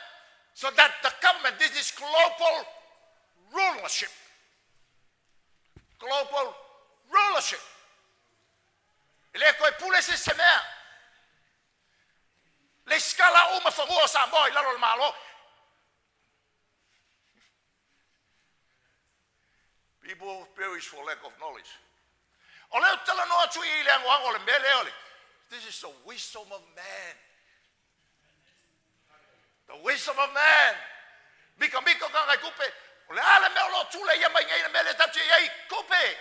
So that the government, this is global rulership. Global rulership. E le toe pule se se mea. Le skala uma fanua o Samoa i lalo o le malo. People perish for lack of knowledge. O lea ou te talanoa atu i le agoago o le mea lea o le. This is the wisdom of man. The wisdom of man. Mika mika ka ngai tupe. O le a le mea o lo tule ia mai nei le mea le tatou te i ai. Tupe.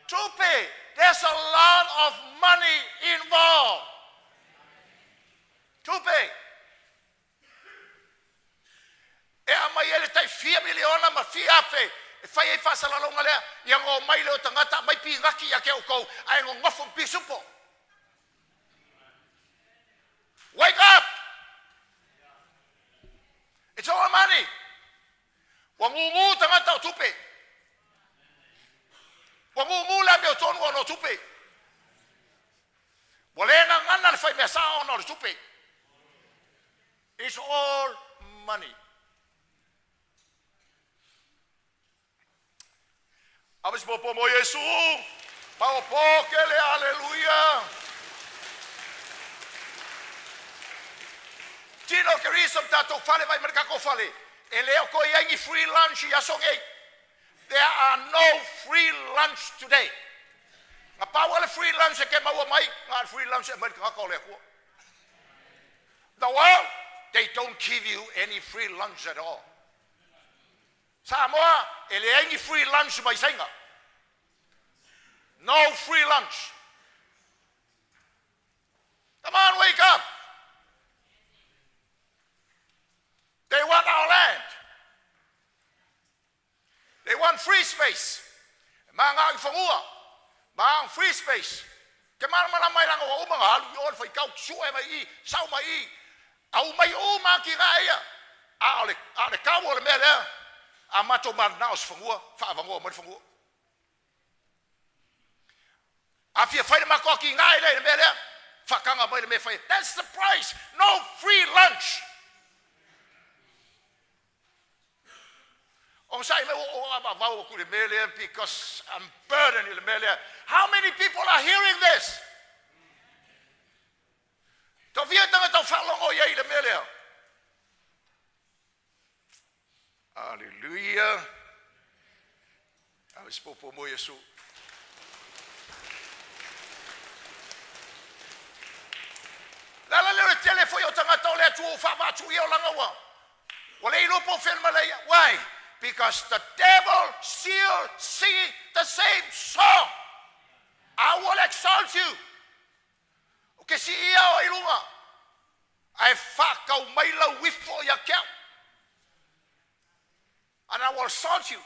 Tupe. There's a lot of money involved. Tupe. E aumai ai le tai fia miliona ma fia afe e fai ai faasalalauga lea, ia go mai le o tagata mai pinati ia te outou, ae nonofo ma pisupo. Wake up! It's all money. Ua gugu tagata o tupe. Ua gugu le amiotonu ona o tupe. Ua le gagana le faimea sao ona o le tupe. It's all money. Ave se popo mo Iesu. Paopo ke le aleluia. Tino ke risa o tatou fale vai ma le tatou fale. E le o toe i ai ni free lunch i aso nei. There are no free lunch today. Na pau le free lunch e ke maua mai, na le free lunch e mai le tagata o le Atua. The world, they don't give you any free lunch at all. Samoa, e leai ni free lunch mai Saina. No free lunch. Come on, wake up. They want our land. They want free space. Ma ngā i whangua. Ma ngā free space. Te mana mai langa wa uma ngā alu i o le whaikau, sue mai i, sau mai i. Au mai o ma ki ngā ia. A o le kau o le mea lea. A matou mananao se fanua, faavangoa mai le fanua. A fia fai le matou ki ngā i le mea lea. Whakanga mai le mea whai. That's the price. No free lunch. O sai me o a vau ku le mea lea because I'm burdened i le mea lea. How many people are hearing this? Tau fia tanga tau whalongo ia i le mea lea. Hallelujah. Ave se popo mo Iesu. La la le tele foi o tagata o le Atua o faavaatu ia o langa ua. Ua le iloa po o fea le malaia. Why? Because the devil still singing the same song. I will exalt you. Ou te siia oe i luga, ae faatau mai lau ifo ia te au. And I will exalt you.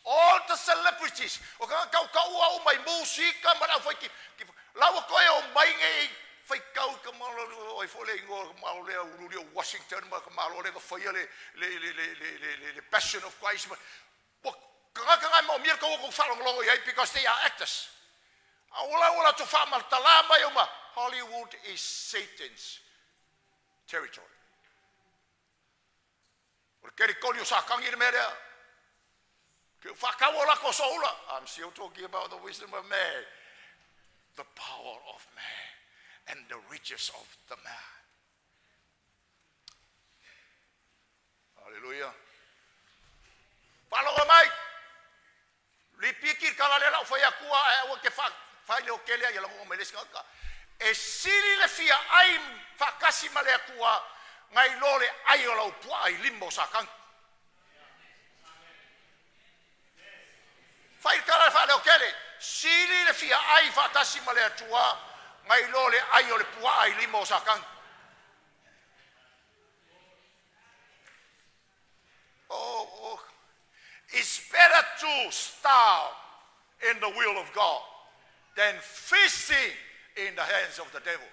All the celebrities, o tagata tautaua uma i musika ma le aufai ki, ki, la ua toe omai nei faitau i ka malo, o ai foi le igoa o le malo lea ululi o Washington ma ka malo lea na faia le, le, le, le, le, le, le, le Passion of Christ. Ma, ua tagata na e maomia le taua tou faalogologo i ai because they are actors. A ua la ua latou faamatalā mai uma, Hollywood is Satan's territory. O le kelikoli o Satani le mea lea. Ke whakau o lako sohula. I'm still talking about the wisdom of man, the power of man, and the riches of the man. Hallelujah. Whaloga mai. Lipiki le tala lea la ou fai atua ae aua te fai leo tele ai ia lagoga mai le isi tagata. E sili le fia ai faatasi ma le Atua nai lo le ai o lau puaa i lima o Satani. Fai le tala faaleotele, sili le fia ai faatasi ma le Atua nai lo le ai o le puaa i lima o Satani. Oh, oh. It's better to starve in the will of God than feasting in the hands of the devil.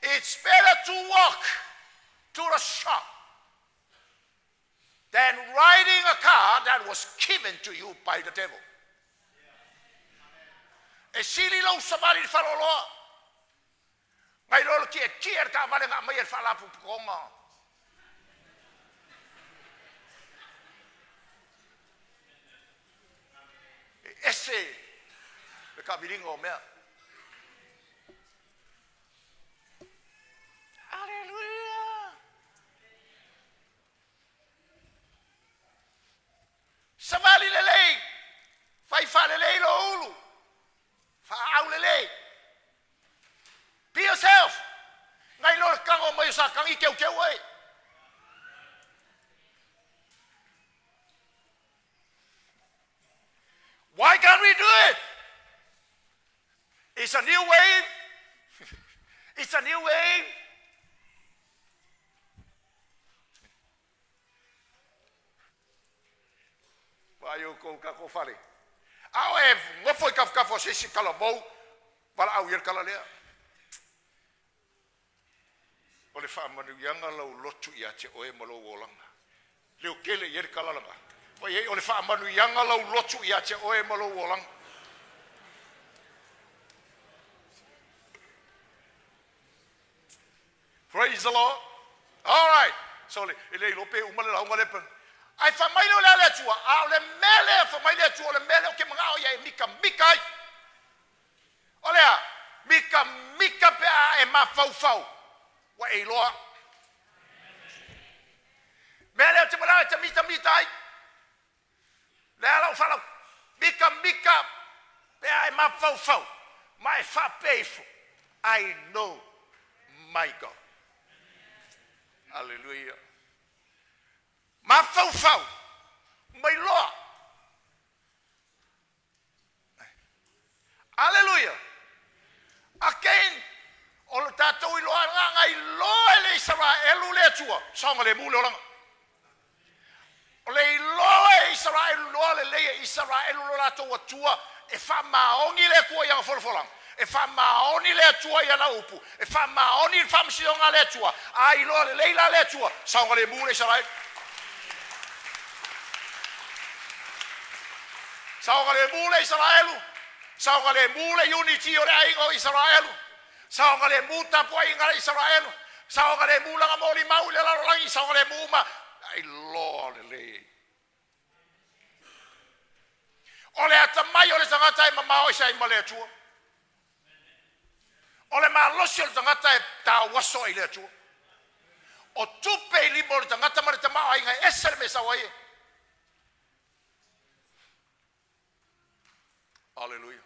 It's better to walk to the shop than riding a car that was given to you by the devil. E sili lou savali i le faleoloa Nai loa le tietie le taavale na aumai e le Faalapotopotoga. E ese le taaviliga o mea. Aleluia! Savali lelei, fai faalelei lou ulu, faaau lelei. Be yourself. Nai loa le tago mai o Satani teuteu ai. Why can't we do it? It's a new wave. It's a new wave. Vaai outou i tatou fale. A o e nofo i tafatafa o se isi talavou, valaau i ai le tala lea. O le faamanuiaga lau lotu ia te oe ma lou olaga. Leo tele i ai le tala lena. Fai ai, o le faamanuiaga lau lotu ia te oe ma lou olaga. Praise the Lord. All right. So le e le iloa pe uma le lauga le pe. Ai fa mai le le Atua, a o le mea lea fa mai le Atua, o le mea lea o ke mangao ia e mika mika ai. O lea, mika mika pe a e mafaufau, ua e iloa. Mea lea o te manao e te mita mita ai. Lea lau falau, mika mika pe a e mafaufau ma e faapea ifo, I know my God. Hallelujah. Mafaufau mai loa. Hallelujah. Again, o le tatou iloaga na iloa e le Isaraelu le Atua, saogalemu le olaga. O le iloa e Isaraelu, iloa lelei e Isaraelu lo latou Atua, e faamaoni le Atua i ana folafolaga, e faamaoni le Atua i ana upu, e faamaoni le faamasinoga a le Atua, a iloa lelei la le Atua, saogalemu le Isaraelu. Saogalemu le Isaraelu, saogalemu le unity o le aiga o Isaraelu, saogalemu tapuaiga a le Isaraelu, saogalemu lana molimau i le lalolagi, saogalemu uma, a iloa lelei. O le atamai o le tagata e mamao ese ai ma le Atua. O le malosi o le tagata e tauaso ai i le Atua. O tupe i lima o le tagata ma le tamaoaiga e ese le mea e sau ai e. Aleluia.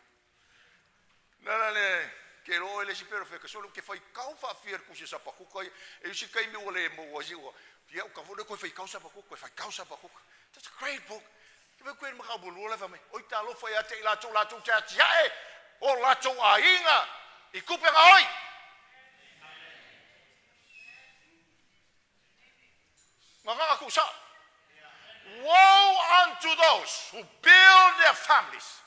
Le ala le ke loa oe le isi perofeta, sole ou te faitau faafia i le tusi a Sapakuka ia. E isi taimi ua le maua ai ua, ia, ka foi lea toe faitau Sapakuka, toe faitau Sapakuka. That's a great book. Te mea koe makau lua le mai. Oi talofa ia te i latou latou te atiae o latou aiga i kupe nga oi. Ngā ku sa. Woe unto those who build their families.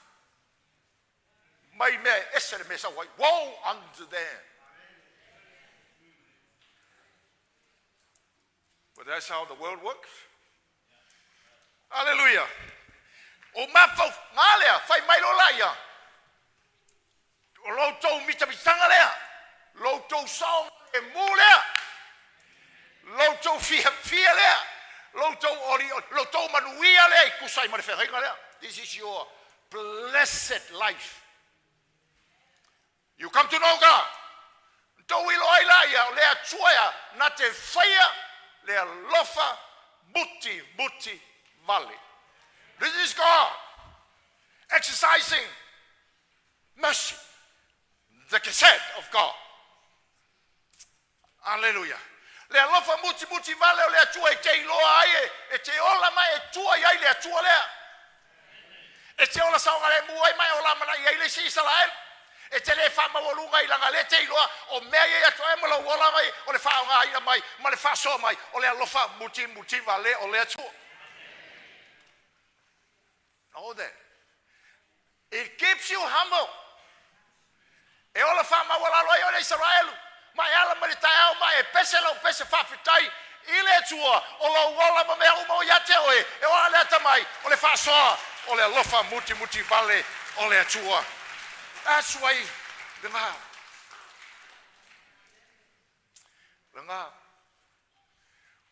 Mai mea ese le mea sau ai. Woe unto them. But that's how the world works. Hallelujah. O mafau, ngā lea, fai mai lo la ia. O lo tou mitamitanga lea. Lo tou sao e mu lea. Lo tou fia fia lea. Lo tou oli, lo tou manuia lea i kusai ma le whengainga lea. This is your blessed life. You come to know God. Tou ilo ai la ia, o lea tua ia, na te whaia, lea lofa, muti, muti, vale. This is God exercising mercy, the chesed of God. Hallelujah. Le alofa muti muti vale o le atua e te iloa ai e, e te ola mai e tua i ai le atua lea. E te ola saoga le mua ai mai o la mana i ai le isi Israel. E te le whaamaualuga i langa le te iloa o mea ia atu ai ma lau ola mai o le whaonga ina mai ma le whaasoa mai o le alofa muti muti vale o le atua. Know that. It keeps you humble. E ola whaamaualalo ai o le Israelu. Ma e ala ma le taeao ma e pese lau pese whawhitai i le Atua o lau ola ma mea uma o ia te oe. E oa le ata mai o le whaasoa o le alofa muti muti vale o le Atua. That's why le ngā. Le ngā.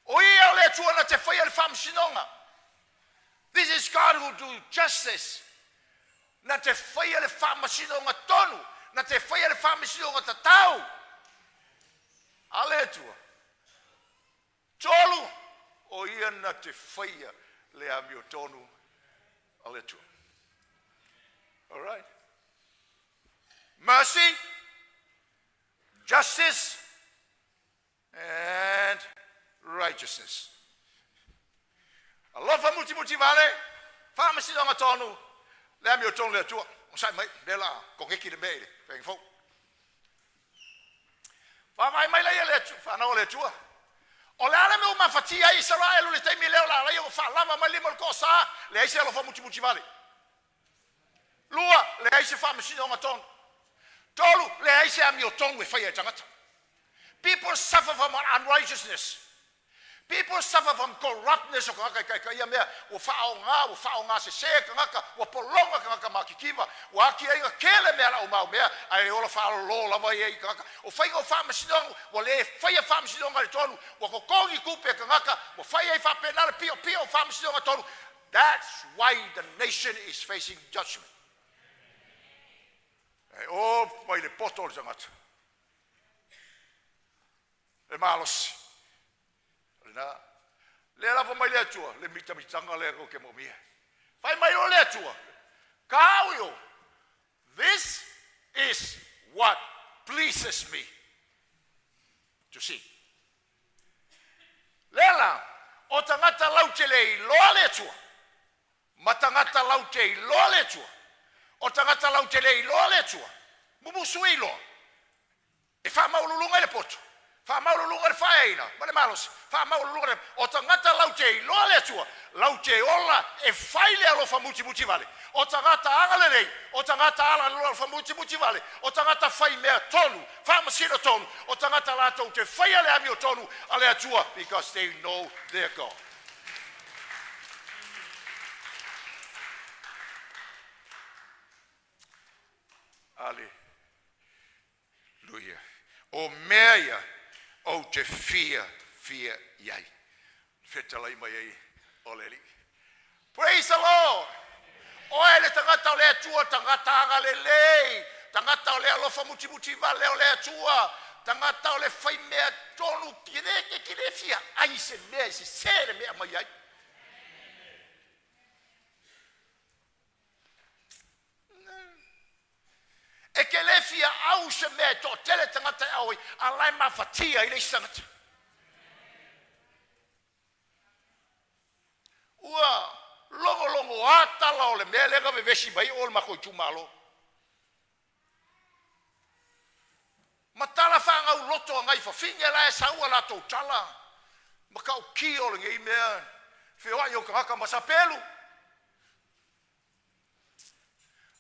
O ia o le Atua na te whaia le whaamasinonga. This is God who do justice. Na te whaia le whaamasinonga tonu. Na te whaia le whaamasinonga tatau. A le Atua. Tolu, o ia na te whaia le amio tonu a le Atua. All right. Mercy, justice, and righteousness. Alofa muti muti vale, whaamasinonga tonu, le amio tonu le Atua. O sai mai, le la, kongeki le mea i le, whenga fau. Whaamai mai lai le Atua, whanau le Atua. O le ale me o mafatia ai Israel le taimi leo la lai o whaalava mai lima o le kosa, le ai se alofa muti muti vale. Lua, le ai se whaamasinonga tonu. Tolu, le ai se amio tonu e whaia e tangata. People suffer from unrighteousness. People suffer from corruptness o kangaka kai kai ia mea ua whaonga, ua whaonga se se kangaka, ua polonga kangaka makikiva, ua aki ai kele mea la o mau mea, ai ola whaalolo lava ia i kangaka. O whainga o whaamasinonga, ua le whaia whaamasinonga le tonu, ua kokongi kupe kangaka, ua whaia i whapena le pio pio o whaamasinonga tonu. That's why the nation is facing judgment. E o mai le poto o le tangata. Le malosi. Le na. Le lava mai le atua, le mitamitanga le ko ke mo mia. Fai mai o le atua. Kau yo. This is what pleases me to see. Lela, o tangata lau te le iloa le atua. Ma tangata lau te iloa le atua. O tangata lau te le iloa le atua. Mumusu iloa. E whaamaululunga i le poto. Whaamaululunga le whaeina. Ma le malosi. Whaamaululunga le... O tangata lau te iloa le atua. Lau te ola e whai le alofa muti muti vale. O tangata anga lelei. O tangata ala le alofa muti muti vale. O tangata whai mea tonu. Whaamasino tonu. O tangata latou te whaia le amio tonu a le atua. Because they know their God. Hallelujah. O mea ia o te fia fia iai. Whetalai mai ai o le alii. Praise the Lord. Oe le tangata o le Atua, tangata agalelei, tangata o le alofa mutimuti vale o le Atua, tangata o le whai mea tonu, kire ke kire fia ai se mea i se se le mea mai ai. E ke le fia au se mea e to tele tangata e au ai, a lai mafatia i le isi tangata. Ua longo longo o le mea lea na vevesi mai ai o le matou itumalo. Ma tala faagauloto a nai fafine la e sau a latou tala matautia o lenei mea feoai o tagata ma sapelu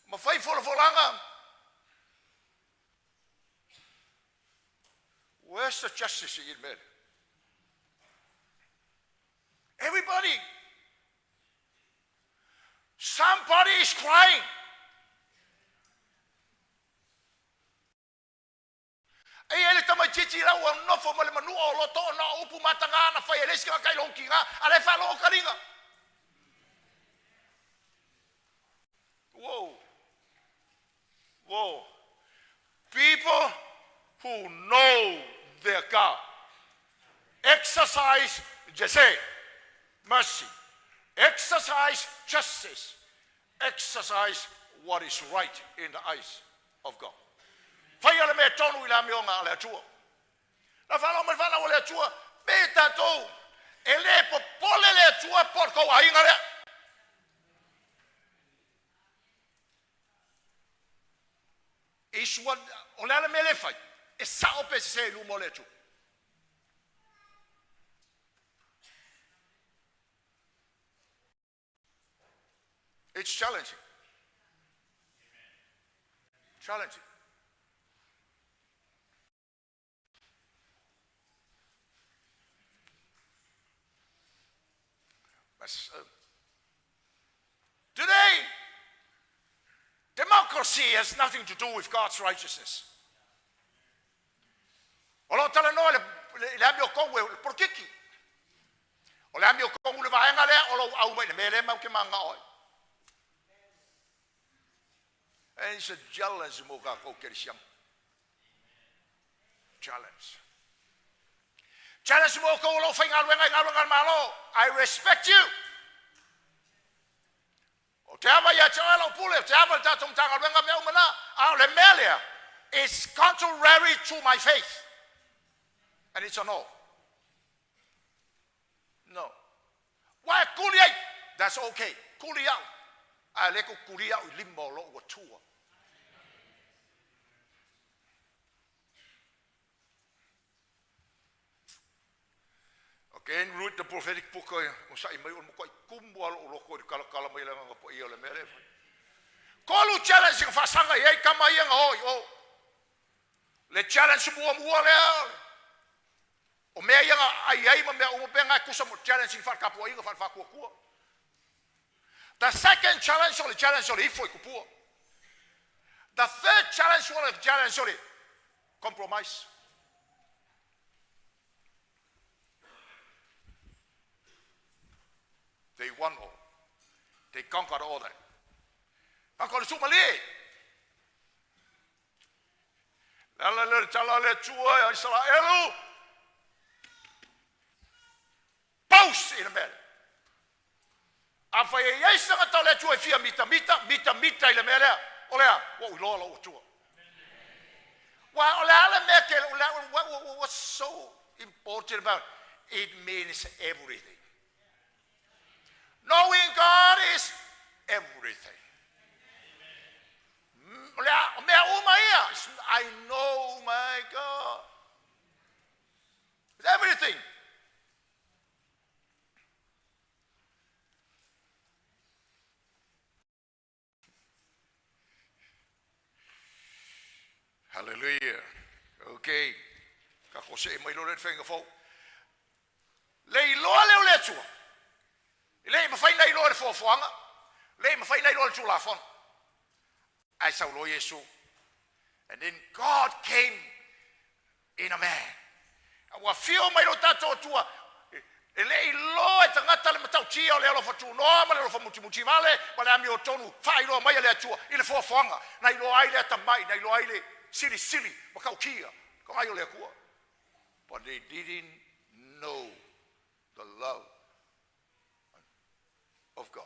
ma fai folafolaga. Where's the justice i le mea lea? Everybody, somebody is crying. E i ai le tamaitiiti la ua nofo ma le manua o loto ona o upu mataga na fai e le isi tagata i lona tiga, a o la e faalogo taliga. Whoa. Whoa. People who know their God exercise jese, mercy, exercise justice, exercise what is right in the eyes of God. Faia le mea tonu i le amioga a le Atua. Na faalogo mai le fanau a le Atua, me tatou, e le popole le Atua po o le tou aiga lea. Is what, o le ala mea le fai, e sao pe sese i luma o le Atua. It's challenging. Challenging. But today, democracy has nothing to do with God's righteousness. O lo talanoa le amiotonu e o le polokiki. O le amiotonu le vaega lea o lou au mai le mea lea mau te manga oi. And it's a challenge mo kākou kerisiano. Challenge. Challenge mo kou o lou faigaluega i galuega a le Malo. I respect you. O te ava ia te oe lau pule, o te ava i le tatou Matagaluega mea uma na. A o le mea lea, it's contrary to my faith. And it's a no. No. Ua e tuli ai, that's okay. Tuli au. A le ku tuli au i lima o lou Atua. Again, read the prophetic book o sa'i mai o le matua'i tumu lava lou loto i le talatala mai o le Agaga Paia o le mea lea e fai. Tolu challenge na faasaga i ai tama ia na o i o. Le challenge muamua lea o mea ia na aai ai ma mea uma pe na e tusa mo challenge i le faaletapuaiga faalefaatuatua. The second challenge o le challenge o le ifo i tupua. The third challenge o le challenge o le compromise. They won all. They conquered all that. Conquered le sumalie. Le ala lea o le tala a le Atua ia Isaraelu, pause i le mea lea. Afai e i ai se tagata o le Atua e fia mitamita, mitamita i le mea lea. O le a? Ua ou iloa lou Atua. Ua o le a le mea ke, o le a, what's so important about it? It means everything. Knowing God is everything. O le a, o mea uma ia. I know my God. It's everything. Hallelujah. Okay. Ka ko se mai lo le whenga fou. Le iloa lea o le Atua. E le i mafai ona iloa e le foafoaga, le i mafai ona iloa e le Tulafono. Ae sau loa Iesu. And then God came in a man. A ua afio mai lo tatou Atua, e le i iloa e tagata le matautia o le alofa tunoa ma le alofa mutimutivale ma le amiotonu faailoa mai a le Atua i le foafoaga, na iloa ai le atamai, na iloa ai le silisili matautia toai o le Atua. But they didn't know the love of God.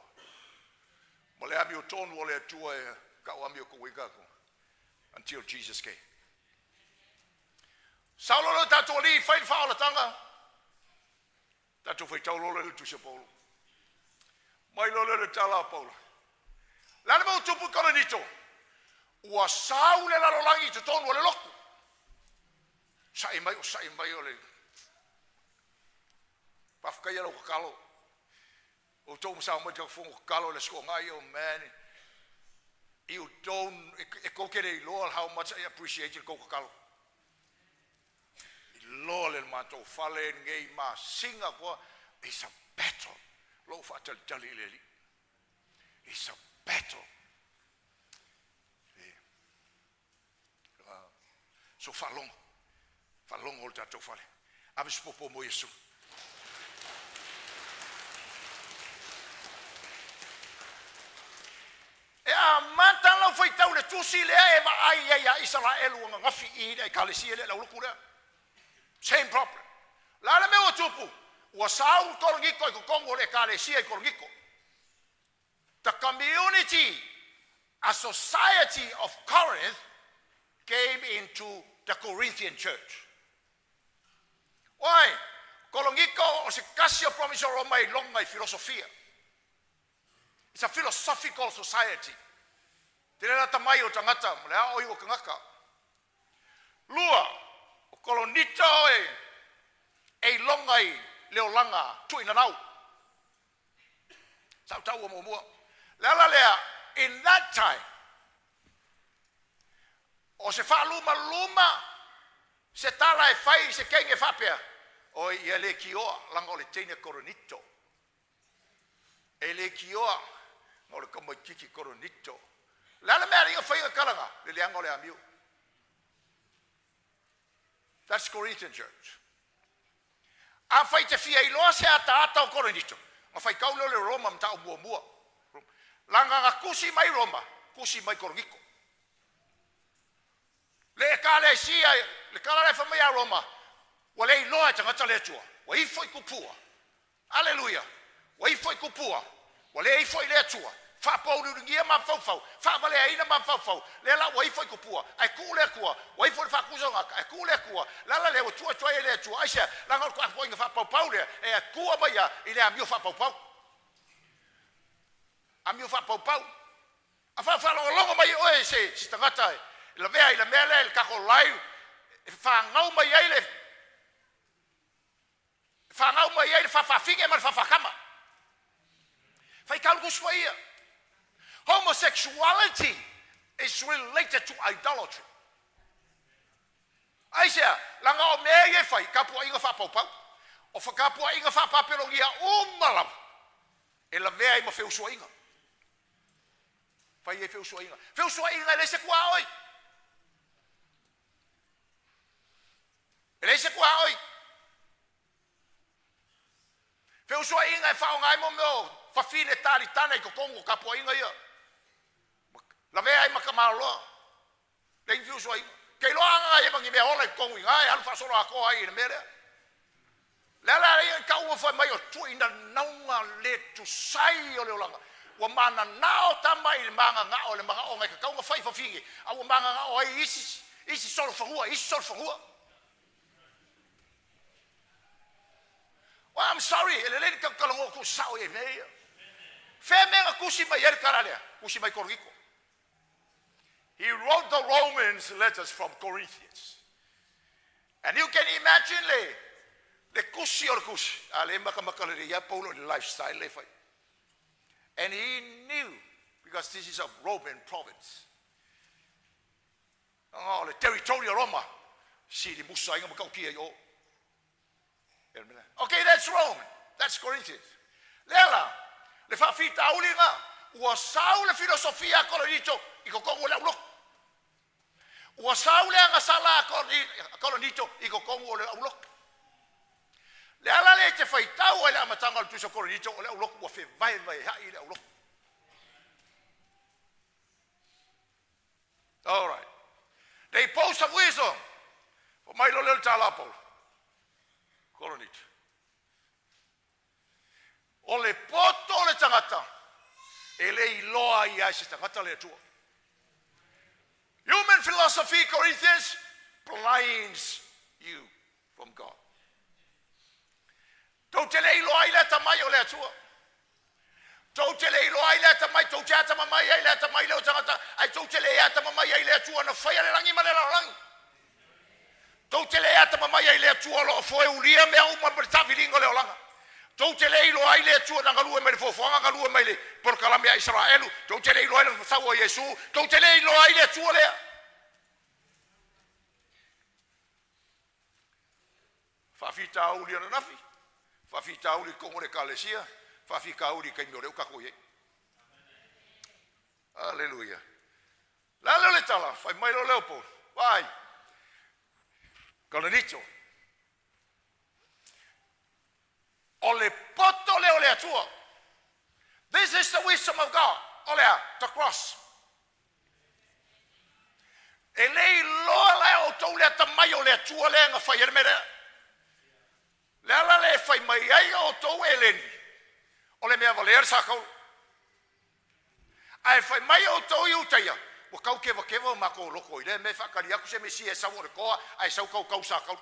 Ma le amiotonu o le Atua e kau amio ko weka ko until Jesus came. Saulo lo tatou alii fai le faaolatanga. Tatou faitau loa le tusi a Paulo. Mai loa le tala a Paulo. Le a le mea ua tupu i Korinito? Ua sau le lalolagi i totonu o le lotu. Sa'i mai o sa'i mai o le faafetaia lau tatalo. Outou ma sao mai le tatou fono tatalo i le Aso Toonai, oh man, you don't, e tou te le iloa how much I appreciate le tou tatalo. Iloa le matou fale lenei masina koa, it's a battle. Lou faatalitali i le Alii. It's a battle. So faalogo, faalogo o le tatou fale. Ave se popo mo Iesu. E amata lau faitau i le tusi lea e vaai ai ia Isaraelu ananafi i le ekalesia lea, le aulotu lea. Same problem. O le a le mea ua tupu? Ua sau Korinito i totonu o le ekalesia i Korinito. The community, a society of Corinth came into the Corinthian church. Why? Korinito o se tasi o province o Roma e iloga i filosofia. It's a philosophical society. Tele le atamai o tagata ma le aoaoina o tagata. Lua, o Korinito e iloga i le olaga tuuinanau. Sa ou taua muamua. Le ala lea, in that time, o se faalumaluma se tala e fai i se teine faapea, oi ia le tioa, laga o le teine Korinito. E le tioa, na o le tamaitiiti Korinito. Le a le mea alii faiga talaga, le leaga o le amio. That's Corinthian church. Afai te fia iloa se ataata o Korinito, na faitau lea o le Roma ma tau muamua. Laga na tusi mai Roma, tusi mai Korinito. Le ekalesia, le tala lea fai mai a Roma, ua le iloa e tagata le Atua, ua ifo i tupua. Aleluia! Ua ifo i tupua, ua le ifo i le Atua. Faapouliuligia mafaufau, faavaleaina mafaufau, lea la ua ifo i tupua, ae tuu le Atua, ua ifo i le faakusa o tagata, ae tuu le Atua. Le ala lea ua tuu atu ai e le Atua, aisea? Leaga o le tapuaiga faapaupau lea, e atua mai lava i le amio faapaupau. Amio faapaupau. A faafaalogologo mai oe se se tagata e lavea i le mea lea i le tatou live, e fanau mai ai le fanau mai ai le faafafine ma le faafakama. Faitau le Tusi Paia. Homosexuality is related to idolatry. Aisea? Leaga o mea ia e fai, tapuaiga faapaupau. O tapuaiga faapapelonia uma lava e lavea ai ma feusuaiga. Fai ai feusuaiga. Feusuaiga e leai se tuaoi. E leai se tuaoi. Feusuaiga e faaaoga ai mo mea o fafine talitana i totonu o tapuaiga ia. Lavea ai ma tamaloa. Leai ni feusuaiga. Ke iloa aga ai ma ni mea ola i totonu i ina e alu faasolo atoa ai i le mea lea. Le ala ia i taua fai mai o tuuinanauga le tusai o le olaga. Ua mananao tama i le mananao i le manaoga e tatau ona fai i fafine, a ua mananao ai isi isi solofanua, isi solofanua. Well, I'm sorry, e lelei le talanoa tuusao i mea ia. Fea mea na tusi mai ai le tala lea? Tusi mai Korinito. He wrote the Romans letters from Corinthians. And you can imagine le tusi o le tusi. A le makamaka lelei ia Paulo i le lifestyle le fai. And he knew, because this is a Roman province. Oh, le territory o Roma. Sili musa inga matautia i o. Okay, that's Rome. That's Corinthians. Lea la, le faafitauliga, ua sau le filosofia a Korinito i totonu o le aulotu. Ua sau le agasala a Korinito i totonu o le aulotu. Le ala lea e te faitau ai le amataga o le tusi o Korinito, o le aulotu ua fevaevaea'i i le aulotu. All right. They boast of wisdom. Fai mai loa lea o le tala a Paulo. Korinito. O le poto o le tagata, e le iloa ai ia e se tagata le Atua. Human philosophy, Corinthians, blinds you from God. Tou te le iloa ai le atamai o le Atua. Tou te le iloa ai le atamai, tou te atamamai ai i le atamai lea o tagata, ae tou te le atamamai ai i le Atua na faia le lagi ma le lalolagi. Tou te le atamamai ai i le Atua o lo o foeulia mea uma ma le taaviliga o le olaga. Tou te le iloa ai le Atua na galue mai i le foafoaga, galue mai i le polokalame a Isaraelu. Tou te le iloa ai le sau o Iesu. Tou te le iloa ai le Atua lea. Faafitauli ananafi, faafitauli i totonu o le Ekalesia, faafitauli i taimi o lea ua tatou i ai. Aleluia. Le a lea o le tala, fai mai loa lea o Paulo, vaai, Korinito, o le poto lea o le Atua. This is the wisdom of God. O le a? The cross. E le iloa la e outou le atamai o le Atua lea na fai ai le mea lea. Le ala lea e fai mai ai outou Eleni, o le mea valea le sa taulu. Ae fai mai outou Iutaia, ua tau tevateva o matou loto i lea mea e faatali atu se Mesia e sau o le toa, ae sau tautau sa taulu.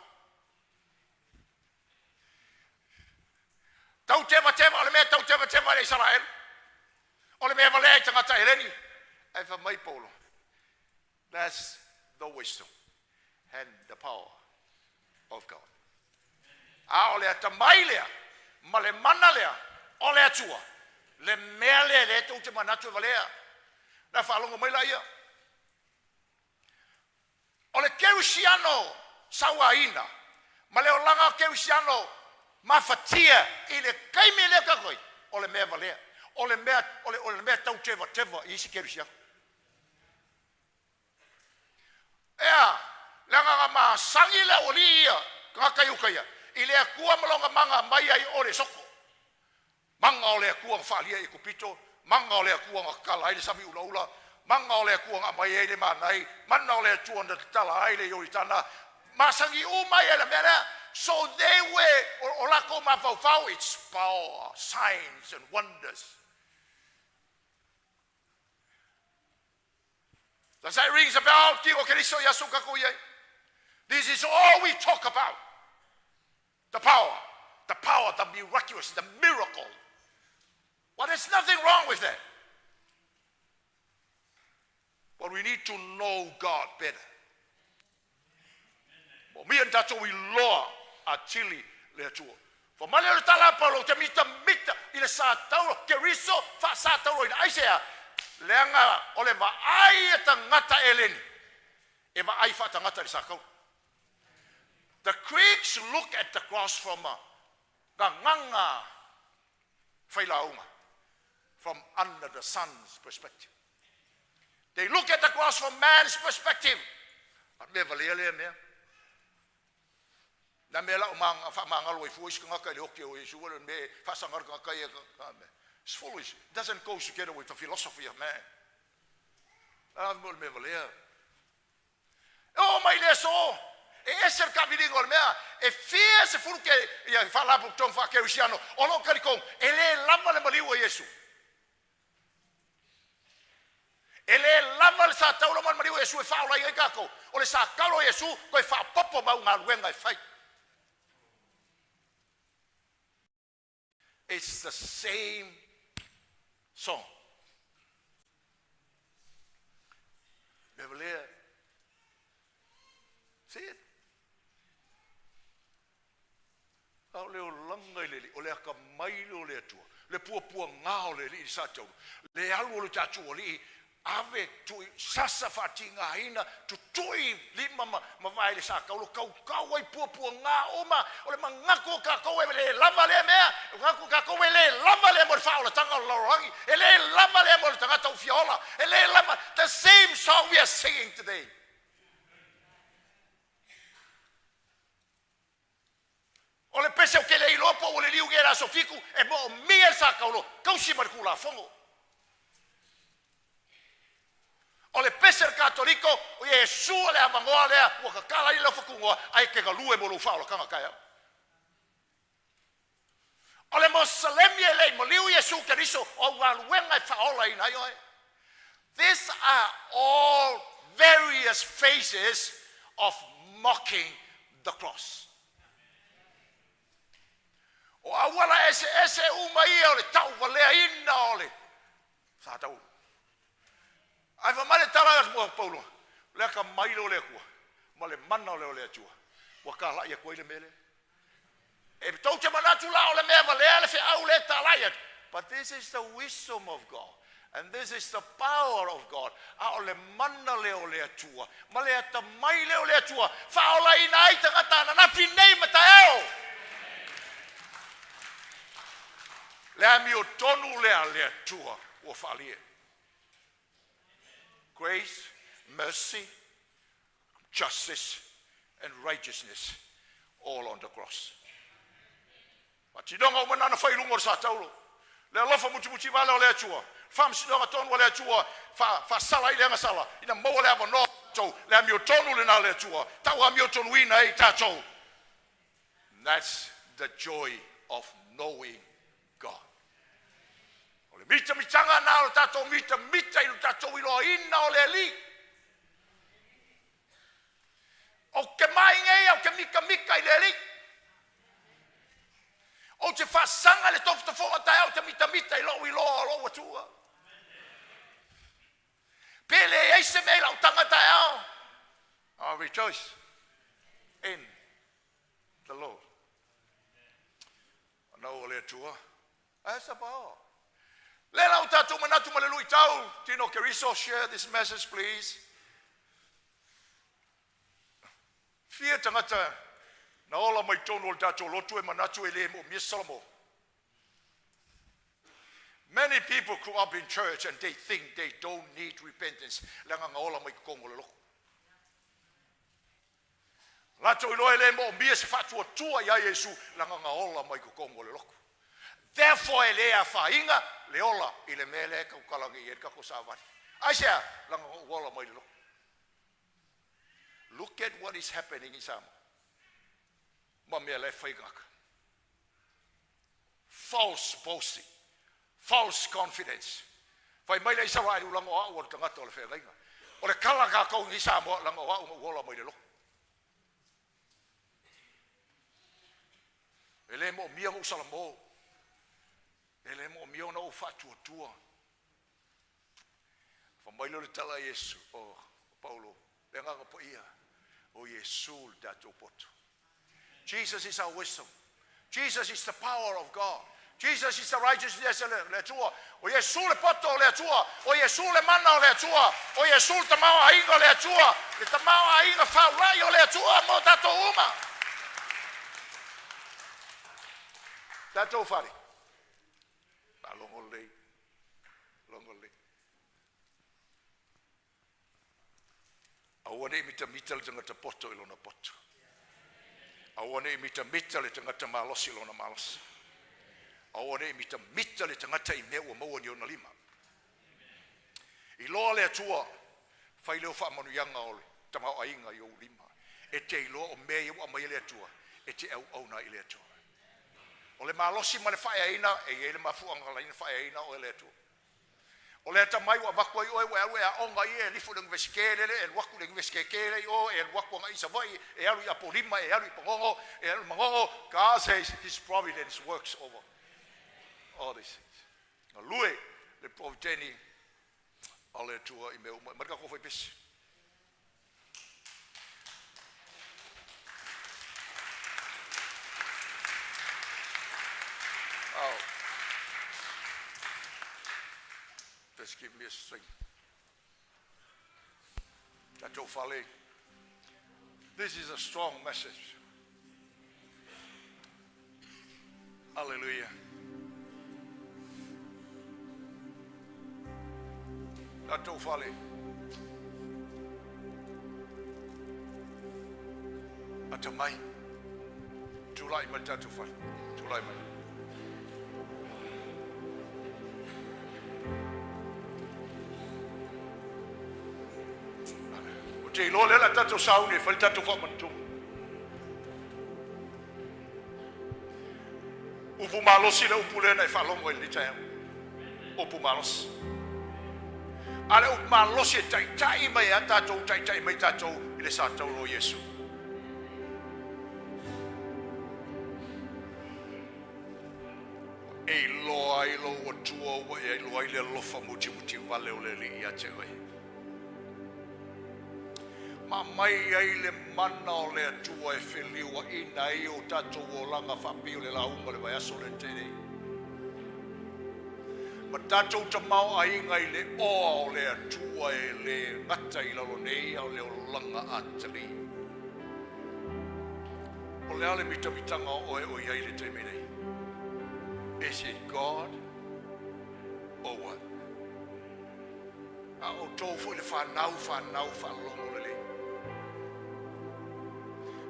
Tau tevateva o le mea tau tevateva i le Isaraelu. O le mea valea i tagata Eleni. Ae fai mai Paulo, that's the wisdom and the power of God. A o le atamai lea ma le mana lea o le Atua, le mea lea lea tou te manatu e valea. Na faalogo mai laia. O le kerisiano sauaina ma le olaga kerisiano mafatia i le taimi lea tatou ai, o le mea valea. O le mea tau tevateva i isi kerisiano. Ea, leaga na masani le aualii ia, tagata Iutaia, i le Atua ma lona mana mai ai o le soto. Mana o le Atua na faalia i Ekupito, mana o le Atua na tatala ai le sami ulaula, mana o le Atua na aumai ai le manai, mana o le Atua na tatala ai le Ioritana, masani uma ai e le mea lea. So they were, o latou mafaufau, it's power, signs and wonders. Does that ring a bell? Tino Keriso Yasu kako iai. This is all we talk about. The power, the power, the miraculous, the miracle. Well, there's nothing wrong with that. But we need to know God better. Mo mia tatou iloa atili le Atua. Fa mai lea o le tala a Paulo, te mitamita i le sa tauro, Keriso faasa tauro ina aisea, leaga o le vaai e tagata Eleni, e vaai faatagata i le sa tauro. The Greeks look at the cross from a gagaga failauga, from under the sun's perspective. They look at the cross from man's perspective. A mea valea lea mea. Na mea lau faamagalo ai fua isi tagata i le oki o Iesu, le mea faasaga le tagata ia ka mea. It's foolish. It doesn't go together with the philosophy of man. A mo le mea valea. E o mai le aso, e ese le kaaviliga o le mea, e fia sefulu ke ia faalapotopotoga faakerisiano o loo talitonu, e lē lava le maliu o Iesu. E lē lava le sa taula ma le maliu o Iesu e faaola ai tatou. O le sa taula o Iesu, toe faapopo mau galuega e fai. It's the same song. Mea valea. See it? A o le olaga i le Alii, o le atamai lea o le Atua, le puapuaga o le Alii i le sa taulu, le alu o le tatou Alii, ave tui sasa faatigaina, tutui lima ma vae i le sa taulu, kaukau ai puapuaga uma, o le manatu o tatou e le lava lea mea, o manatu o tatou e le lava lea mo le faaolataga o le lalolagi, e le lava lea mo le tagata ua fia ola, e le lava. The same song we are singing today. O le pese o te le iloa po ua le liu i le aso 7 e moomia le sa taolo tausi ma le Tulafono. O le pese le Katoliko, o Iesu o le avanoa lea ua tatala ai lau fatunoa ae te galue mo lou faaolataga taeao. O le Moselemi e le i maliu Iesu Keriso o au galuega e faaolaina ai oe. These are all various phases of mocking the cross. O auala eseese uma ia o le tauvaleaina o le sa tau. Ae fai mai le tala a Paulo, o le atamai lea o le Atua ma le mana lea o le Atua ua talai atu ai le mea lea. E tou te manatu la o le mea valea le feau lea e talai atu. But this is the wisdom of God. And this is the power of God. A o le mana lea o le Atua ma le atamai lea o le Atua faaolaina ai tagata ananafi nei ma taeao. Le amiotonu lea a le Atua ua faalia. Grace, mercy, justice and righteousness all on the cross. Faatinoga uma na na fai i luga o le sa taulo. Le alofa mutimuti vale o le Atua, faamasinoga tonu a le Atua, faasala ai le agasala, ina maua le avanoa tatou, le amiotonu lena a le Atua, tau amiotonuina ai tatou. That's the joy of knowing God. O le mitamitaga na o le tatou mitamita i le tatou iloaina o le Alii. Ou te mai nei au te mitamita i le Alii. Ou te faasaga le tofotofoga taeao te mitamita i lou iloa o lou Atua. Pe leai se mea i lau taga taeao. I rejoice in the Lord. Ona o le Atua. Asa pa o. Le lau tatou manatu ma le luitau. Tino Keriso, share this message, please. Fia tagata na ola mai tonu o le tatou lotu e manatu e le moomia Salamo. Many people grew up in church and they think they don't need repentance. Leaga na ola mai totonu o le lotu. Latou iloa e le moomia se faatuatua ia Iesu, leaga na ola mai totonu o le lotu. Therefore e le afaina le ola i le mea lea e tautala nei e le tatou savali. Aisea, leaga na ou ola mai le lotu. Look at what is happening in Samoa. Ma mea la e fai tagata. False boasting. False confidence. Fai mai le Israeli ulaga o au o le tagata o le feagaiga. O le tala tatou i Samoa leaga o au na ou ola mai le lotu. E le moomia ona ou salamo. E le moomia ona ou faatuatua. Fai mai lea o le tala a Iesu, o Paulo, le agaga paia, o Iesu le tatou poto. Jesus is our wisdom. Jesus is the power of God. Jesus is the righteousness o le Atua. O Iesu le poto o le Atua. O Iesu le mana o le Atua. O Iesu le tamaoaiga o le Atua. Le tamaoaiga faulai o le Atua mo tatou uma. Tatou fale. Faalogo lelei. Logo lelei. Aua ne i mitamita le tagata poto i lona poto. Aua ne i mitamita le tagata malosi i lona malosi. Aua ne i mitamita le tagata i mea ua maua ni ona lima. Iloa le Atua, fai leo faamanuiaga o le tamaoaiga i ou lima. E te iloa o mea ia ua aumai e le Atua, e te auauna ai i le Atua. O le malosi ma le faaeaina, e i ai le mafuaaga na ala ai ona faaeaina oe e le Atua. O le atamai ua avatu ai oe ua e alu e aoga ia e alu ifo i le Iunivesite lele, e alu atu i le Iunivesite tele i o, e alu atu agai i Savaii, e alu i Apolima, e alu i Pagogo, e alu i Manono. God says His providence works over all these things. Galue le provideni o le Atua i mea uma. Mai le tatou faipesi. Oh. Just give me a string. Tatou fale. This is a strong message. Hallelujah. Tatou fale. Atamai. Tulai mai tatou fale. Tulai mai. O te iloa lea la tatou sauni e fai le tatou faamanatuga. Upu malosi le upu lea na e faalogo ai i lenei taeao. Upu malosi. A le upu malosi e taitai mai a tatou, taitai mai tatou i le sa taulo o Iesu. E iloa ai lou Atua ua e iloa ai le alofa mutimutivale o le Alii ia te oe. Ma aumai ai le mana o le Atua e feliuaina ai o tatou olaga faapei o le lauga o le vaiaso lea na tea nei. Ma tatou tamaoaiga i le oa o le Atua e le gata i lalo nei a o le olaga atalii. O le a le mitamitaga o oe o i ai i le taimi nei? Is it God or what? A outou foi le fanau, fanau faalogo lelei.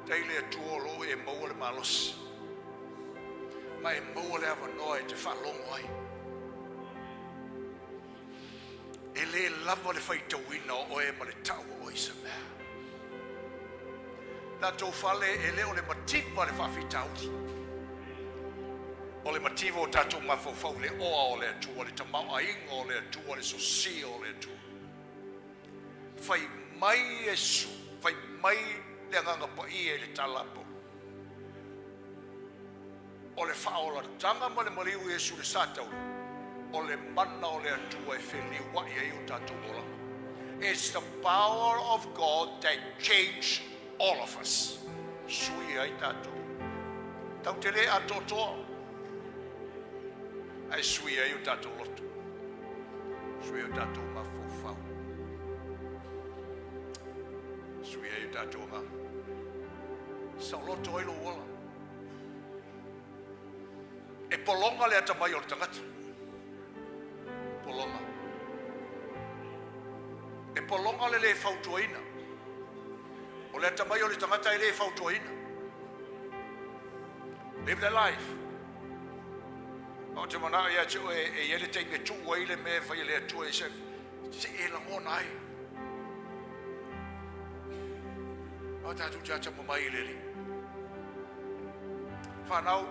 Tai le Atua o lo o e maua le malosi, ma e maua le avanoa e te faalogo ai. E le lava le faitauina o oe ma le tau o oe i se mea. Tatou fale e le o le mativa le faafitauli. O le mativa o tatou mafaufau i le oa o le Atua, le tamaoaiga o le Atua, le sosia o le Atua. Fai mai Iesu, fai mai le Agaga Paia i le tala a Paulo. O le faaolataga ma le maliu o Iesu i le sa taula, o le mana o le Atua e feliuai ai o tatou olaga. It's the power of God that change all of us. Sui ai tatou. Tatou te le atoatoa, ae sui ai o tatou loto. Sui ai o tatou mafaufau. Sui ai o tatou agaga. Saoloto ai lou ola. E pologa le atamai o le tagata. Pologa. E pologa le lē fautuaina. O le atamai o le tagata e lē fautuaina. Live that life. Ou te manao ia te oe e i ai le taimi e tuu ai le mea e fai e le Atua i se, se e lagona ai. O tatou te atamamai i le Alii. Whanau,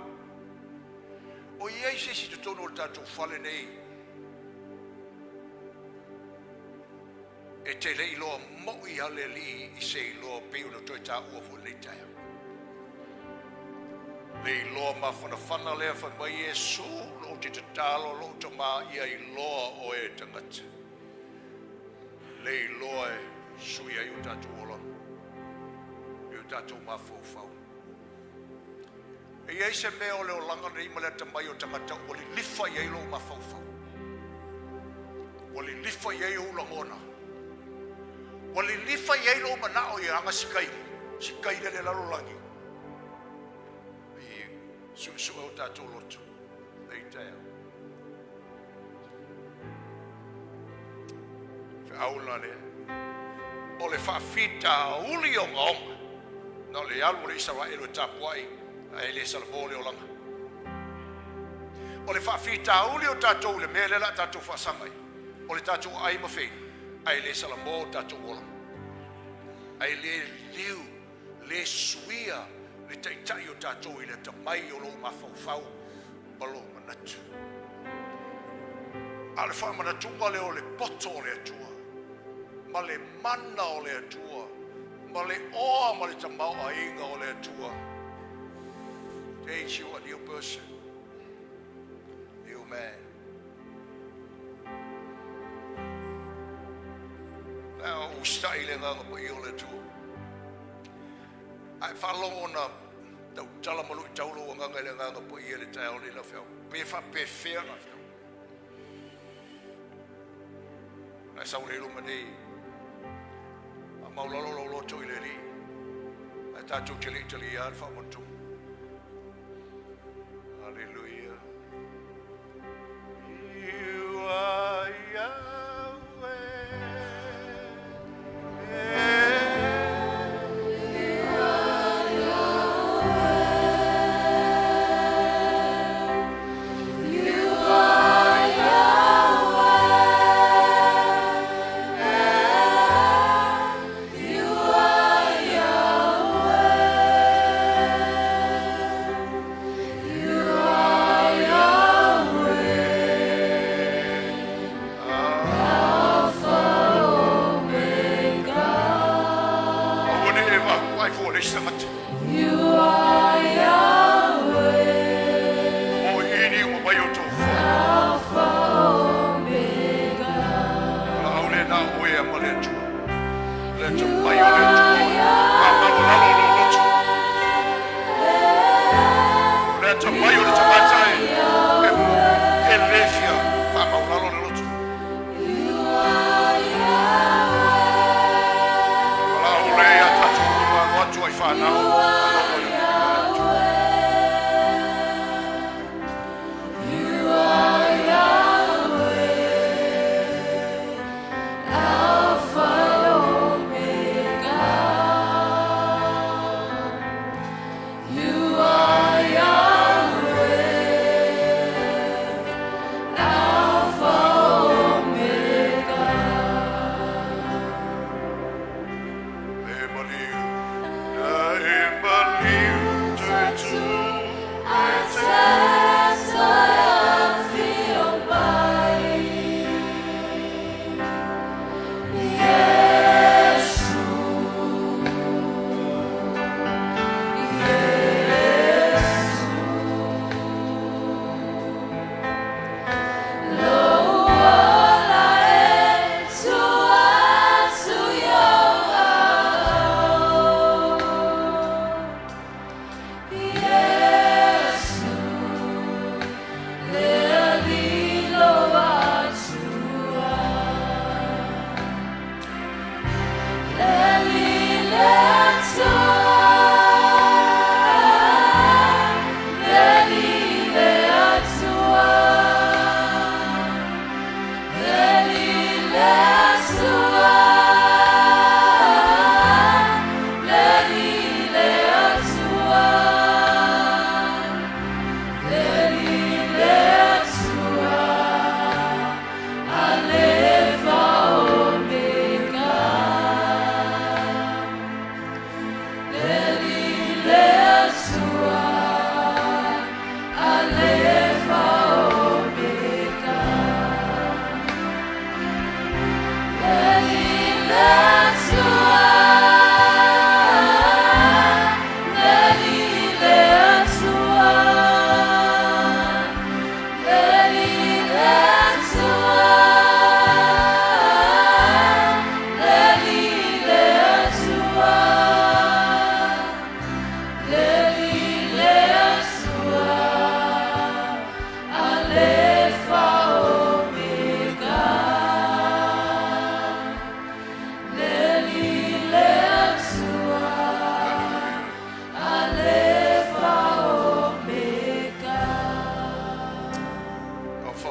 o i ai se isi totonu o le tatou fale nei e te le iloa moi a le Alii i se iloa pei ona toe taua foi lenei taeao. Le iloa mafanafana lea fai mai Iesu, lou te tatalo lou tama ia iloa oe e tagata. Le iloa e sui ai o tatou olaga i o tatou mafaufau. E i ai se mea o le olaga nei ma le atamai o tagata ua lilifa i ai lou mafaufau. Ua lilifa i ai ou lagona. Ua lilifa i ai lou manao i aga sikaile, sikaile le lalolagi. I suesue o tatou loto, lenei taeao. Feau la lea. O le faafitauli ogaoga. Na o le alu o le Isaraelu e tapuai, ae le salamo le olaga. O le faafitauli o tatou i le mea lea o le a tatou faasaga ai, o le tatou aai ma feinu, ae le salamo o tatou olaga. Ae le liu, le suia le taitai o tatou i le atamai o lou mafaufau ma lou manatu. A o le faamanatuga lea o le poto o le Atua, ma le mana o le Atua, ma le oa ma le tamaoaiga o le Atua. Change you a new person, new man. Na ou usitai le agaga paia o le Atua. Ae faalogo na tautala ma luitau lou agaga i le agaga paia i le taeao nei lau feau. Pe faapefea na feau. Ae sau nei luma nei. A maulalo lou loto i le Alii. Ae tatou te le i talia le faamanatuga. Hallelujah. You are Yahweh. You are Yahweh. You are Yahweh. You are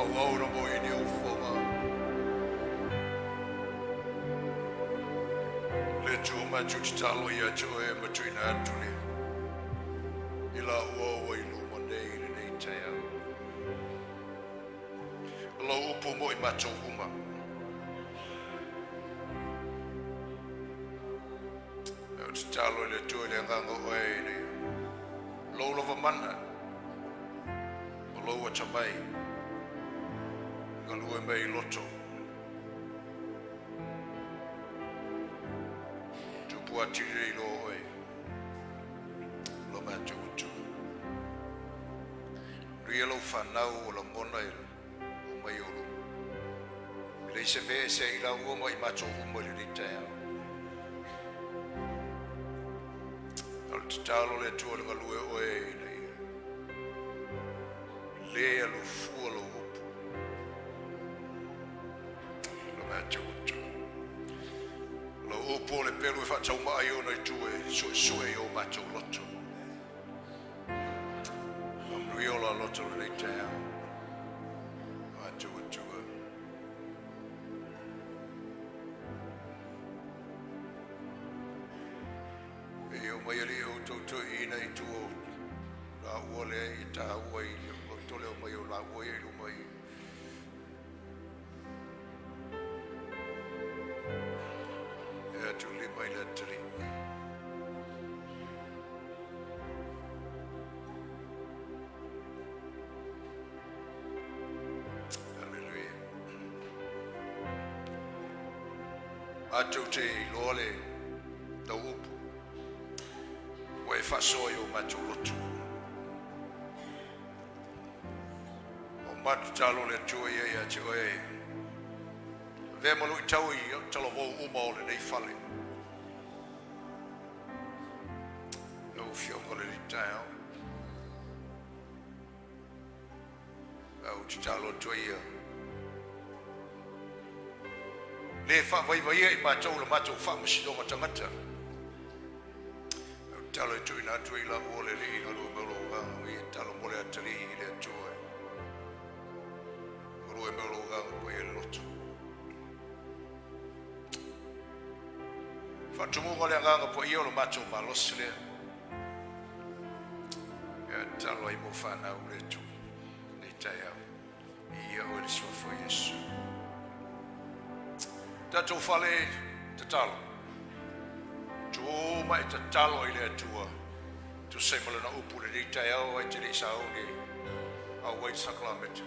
Faaauau mo i ni ou fofoga. Le Atua matou tatalo ia te oe ma tuuina atu le i laua ua i luma nei i lenei taeao. O lau upu mo i matou uma. Ou te tatalo i le Atua i le agaga o oe ina ia lou lava mana o lou atamai galue mai i loto. Tupu atili i lo oe, lo matou Atua. Nuia lau fanau o lagona e o mai o luma. E leai se mea e ese ai i laua ma i matou uma i lenei taeao. O le tatalo le Atua le galue oe ina ia le alufua lou upu. Lo matou Atua. O lou upu o le pelu e faataumaa i ona itu e suesue i o matou loto. Faamanuia o la loto lenei taeao. Matou Atua. E o mai ali o tau ina i tua o la ua le i tāua i o tole o mai o la ua i luma i e atu lima i le atali. Hallelujah. Matou te iloa le tau upu ua e faasoa i o matou loto. O matou talo le Atua ia ia te oe. Avea ma luitau i talavou uma o lenei fale. Lau Afioga le taeao. Au tatalo atu ai ia. Le faavaivaia i matou la matou faamasinoga tagata. Au tatalo e tuuina atu ai lau ole le ina lua mea lou agaga ia talo mo le atali i le Atua. Lua mea lou agaga pa ia le loto. Faatumuga le agaga pa ia o le matou malosi lea. Ia tatalo ai mo whanau le Atua. Nei taeao. I ia oe le suafa o Iesu. Tatou fale tatalo. Tu mai tatalo i le Atua. Tu sei malana upu le nei taeao ai te lei sauni au ai sakrameta.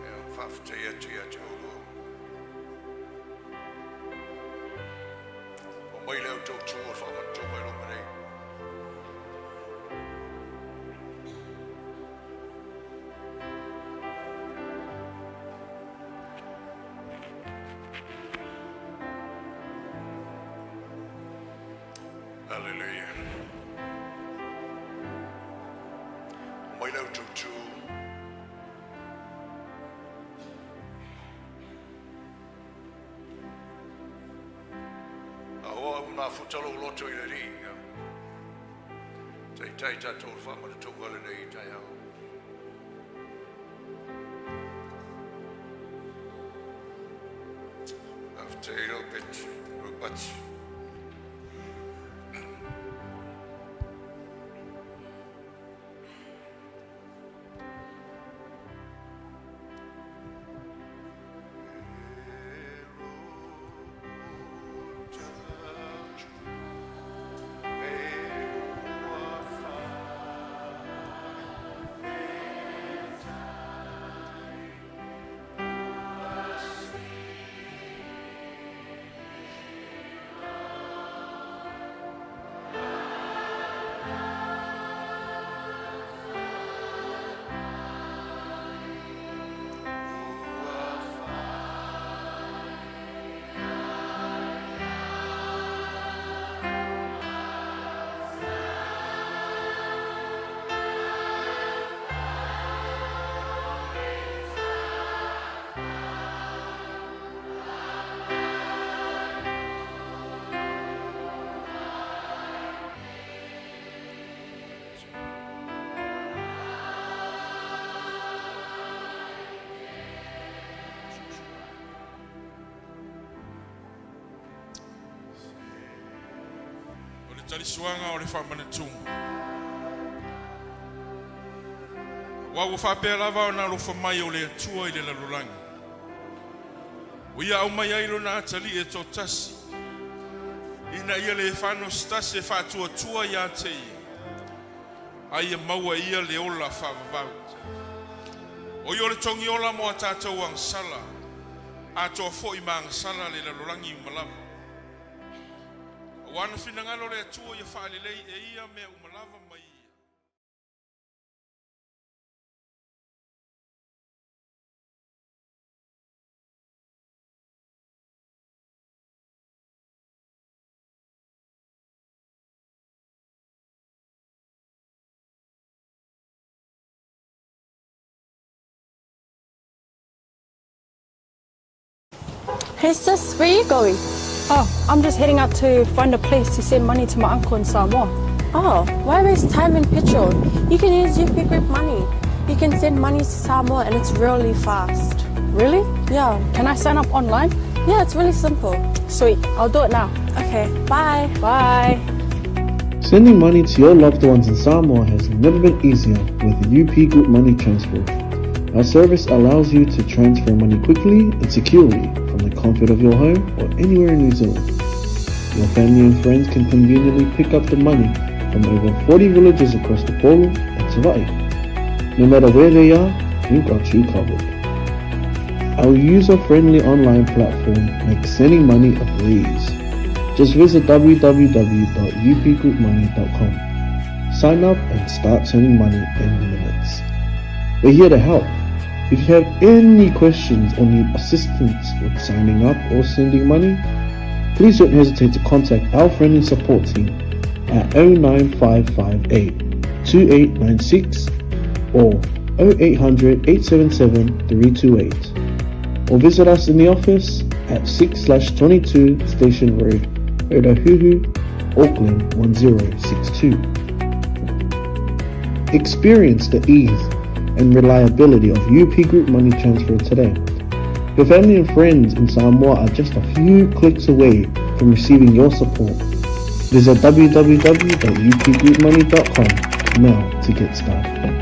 Ia whaafetai atu ia te oulua. O mai le au tau tū o whaamatu mai luma nei. Hallelujah. O mai le au tau tū. A oa au mafuta lou loto i le alii. Taitai tatou le faamanatuga lenei taeao. Faafetai lau Betty, lau Pati. Le talisuaga o le faamanatuga. Aua ua faapea lava ona alofa mai o le Atua i le lalolagi, ua Ia aumai ai Lona Atalii e toatasi, ina ia le fano se tasi e faatuatua ia te Ia, a ia maua e ia le ola faavavau. O ia o le togiola mo a tatou agasala, atoa foi ma agasala a le lalolagi uma lava. Aua na finagalo le Atua ia faalelei e ia mea uma lava mai ia. Hey sis, where are you going? Oh, I'm just heading out to find a place to send money to my uncle in Samoa. Oh, why waste time and petrol? You can use UP Group Money. You can send money to Samoa and it's really fast. Really? Yeah. Can I sign up online? Yeah, it's really simple. Sweet, I'll do it now. Okay, bye. Bye. Sending money to your loved ones in Samoa has never been easier with UP Group Money Transfer. Our service allows you to transfer money quickly and securely from the comfort of your home or anywhere in New Zealand. Your family and friends can conveniently pick up the money from over 40 villages across the Polo and Savai'i. No matter where they are, we've got you covered. Our user-friendly online platform makes sending money a breeze. Just visit www.upgroupmoney.com. Sign up and start sending money in minutes. We're here to help. If you have any questions or need assistance with signing up or sending money, please don't hesitate to contact our friendly support team at 09558 2896 or 0800 877 328 or visit us in the office at 6/22 Station Road, Otahuhu, Auckland 1062. Experience the ease and reliability of UP Group Money Transfer today. Your family and friends in Samoa are just a few clicks away from receiving your support. Visit www.upgroupmoney.com now to get started.